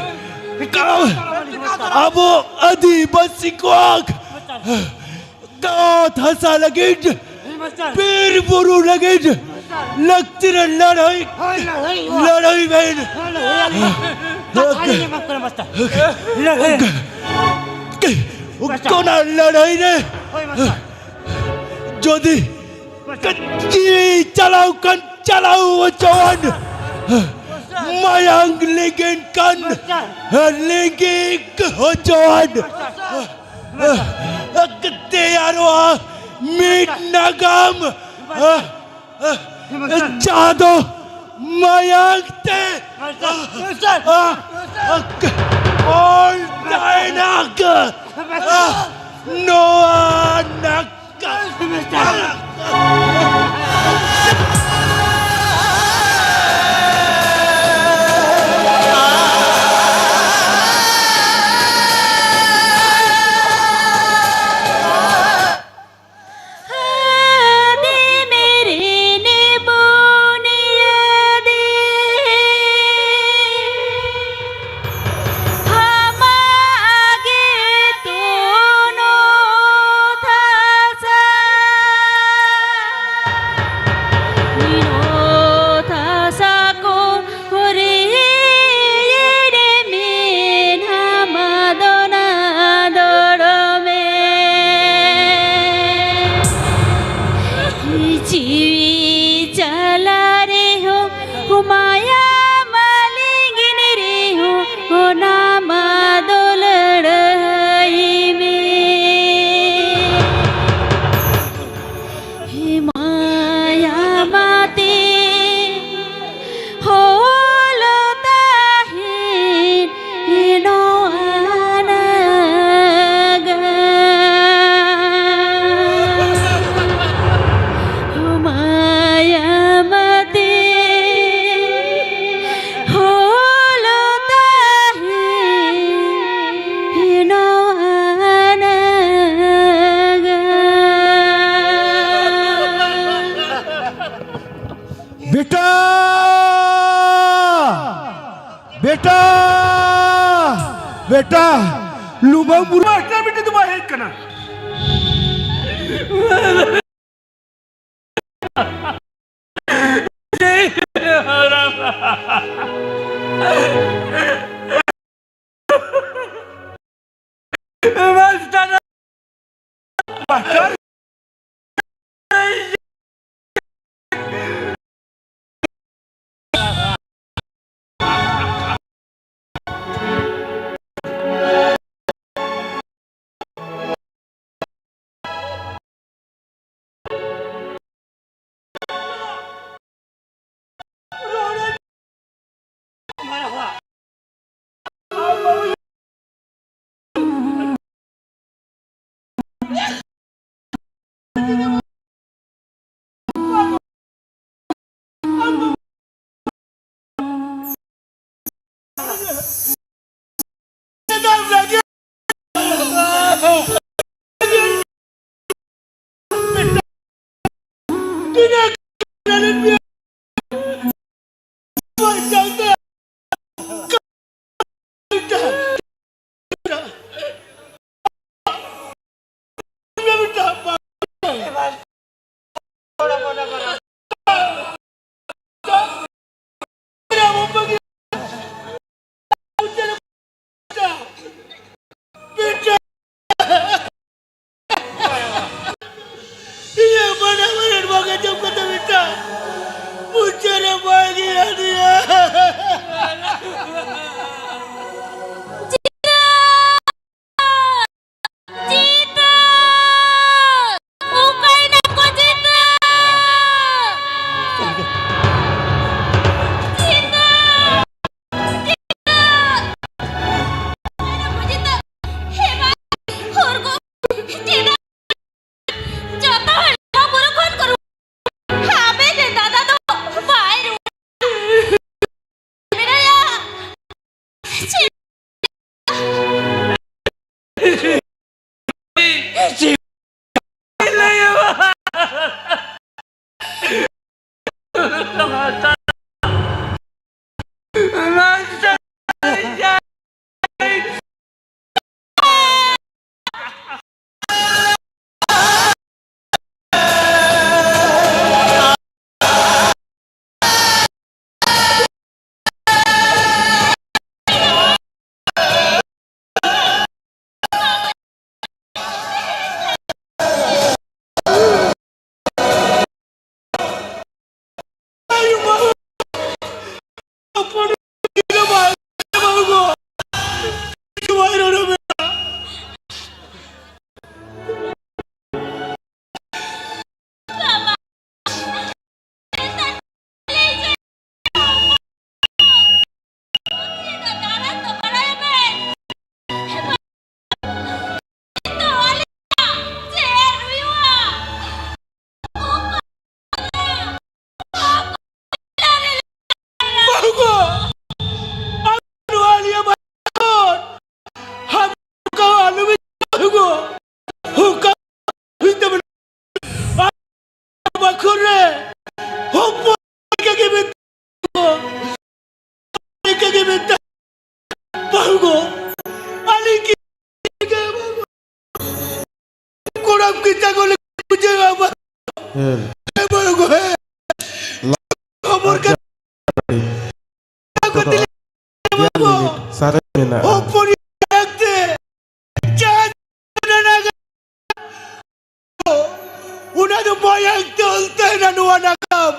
ᱟᱵᱚ ᱟᱹᱫᱤᱵᱟᱹᱥᱤ ᱠᱚᱣᱟᱜ ᱢᱟᱥᱴᱟᱨ᱾ ᱚᱛ ᱦᱟᱥᱟ ᱞᱟᱹᱜᱤᱫ, ᱦᱳᱭ, ᱢᱟᱥᱴᱟᱨ᱾ ᱵᱤᱨ ᱵᱩᱨᱩ ᱞᱟᱹᱜᱤᱫ ᱞᱟᱹᱠᱛᱤ ᱨᱮ ᱞᱟᱹᱲᱦᱟᱹᱭ, ᱦᱳᱭ, ᱞᱟᱹᱲᱦᱟᱹᱭ ᱦᱩᱭᱩᱜᱼᱟ᱾ ᱞᱟᱹᱲᱦᱟᱹᱭ ᱵᱮᱱ᱾ ᱦᱳᱭ, ᱞᱟᱹᱲᱦᱟᱹᱭ ᱟᱞᱮ᱾ ᱠᱟᱛᱷᱟ ᱞᱤᱧ ᱮᱢᱟᱢ ᱠᱟᱱᱟ, ᱢᱟᱥᱴᱟᱨ᱾ ᱞᱟᱹᱲᱦᱟᱹᱭ᱾ ᱢᱟᱥᱴᱟᱨ᱾ ᱚᱱᱟ ᱞᱟᱹᱲᱦᱟᱹᱭ ᱨᱮ ᱦᱳᱭ, ᱢᱟᱥᱴᱟᱨ᱾ ᱡᱩᱫᱤ ᱢᱟᱥᱴᱟᱨ᱾ ᱡᱤᱣᱤ ᱪᱟᱞᱟᱣ ᱠᱷᱟᱱ ᱪᱟᱞᱟᱣ ᱦᱚᱪᱚᱣᱟᱱ, ᱢᱟᱭᱟᱝ ᱞᱤᱸᱜᱤᱱ ᱠᱷᱟᱱ ᱢᱟᱥᱴᱟᱨ᱾ ᱞᱤᱸᱜᱤ ᱦᱚᱪᱚᱣᱟᱱ᱾ ᱢᱟᱥᱴᱟᱨ᱾ ᱛᱮᱭᱟᱨᱚᱜᱼᱟ ᱢᱤᱫ ᱱᱟᱜᱟᱢ᱾ ᱡᱟᱦᱟᱸ ᱫᱚ ᱢᱟᱭᱟᱝ ᱛᱮ ᱚᱞ ᱛᱟᱦᱮᱱᱟ᱾ ᱱᱚᱣᱟ ᱱᱟᱜᱟᱢ᱾ ᱵᱮᱴᱟ, ᱞᱩᱢᱟᱹᱝ ᱵᱩᱨᱩ ᱢᱟᱥᱴᱟᱨ ᱢᱤᱫᱴᱮᱱ ᱫᱚ ᱵᱟᱭ ᱦᱮᱡ ᱠᱟᱱᱟ᱾ Master, master. ᱤᱧᱟᱹᱜ ᱢᱟᱱᱟ ᱵᱟᱨᱚᱱ ᱵᱟᱝ ᱟᱸᱡᱚᱢ ᱠᱟᱛᱮ ᱢᱤᱫᱴᱟᱝ ᱢᱩᱪᱟᱹᱫ ᱨᱮ ᱵᱟᱹᱜᱤ ᱟᱹᱫᱤᱧᱟ᱾ ᱡᱤᱛᱟᱹ! ᱡᱤᱛᱟᱹ! ᱚᱠᱟᱭᱮᱱᱟ ᱠᱚ ᱡᱤᱛᱟᱹ? ᱡᱤᱛᱟᱹ! ᱡᱤᱛᱟᱹ! ᱚᱠᱟᱭᱮᱱᱟ ᱠᱚ ᱡᱤᱛᱟᱹ? ᱦᱮ ᱢᱟ, ᱦᱚᱨ ᱠᱚ ᱪᱮᱫᱟᱜ ᱡᱚᱛᱚ ᱦᱚᱲ ᱱᱚᱣᱟ ᱵᱩᱨᱩ ᱠᱷᱚᱱ ᱠᱚ ᱨᱩᱣᱟᱹᱲ? ᱟᱵᱮᱱ ᱨᱮᱱ ᱫᱟᱫᱟ ᱫᱚ ᱵᱟᱭ ᱨᱩᱣᱟᱹᱲ ᱢᱮᱱᱟᱭᱟ᱾ ᱪᱮᱫ? ᱟᱢ ᱠᱤ ᱛᱟᱠᱚ ᱞᱮ ᱵᱩᱡᱷᱟᱹᱣᱟ ᱵᱟᱝ? ᱦᱮᱸ᱾ ᱦᱮᱸ, ᱵᱟᱹᱵᱩ, ᱦᱮᱸ᱾ ᱠᱷᱚᱵᱚᱨ ᱠᱟᱛᱮ ᱱᱤᱛᱚᱜ ᱫᱚ ᱜᱮᱭᱟᱱ ᱞᱟᱹᱜᱤᱫ ᱥᱟᱨᱮᱡ ᱢᱮᱱᱟᱜᱼᱟ᱾ ᱦᱚᱯᱚᱱ ᱛᱮ ᱡᱟᱦᱟᱸ ᱚᱱᱟ ᱫᱚ ᱢᱟᱭᱟᱝ ᱛᱮ ᱚᱞ ᱛᱟᱦᱮᱱᱟ ᱱᱚᱣᱟ ᱱᱟᱜᱟᱢ᱾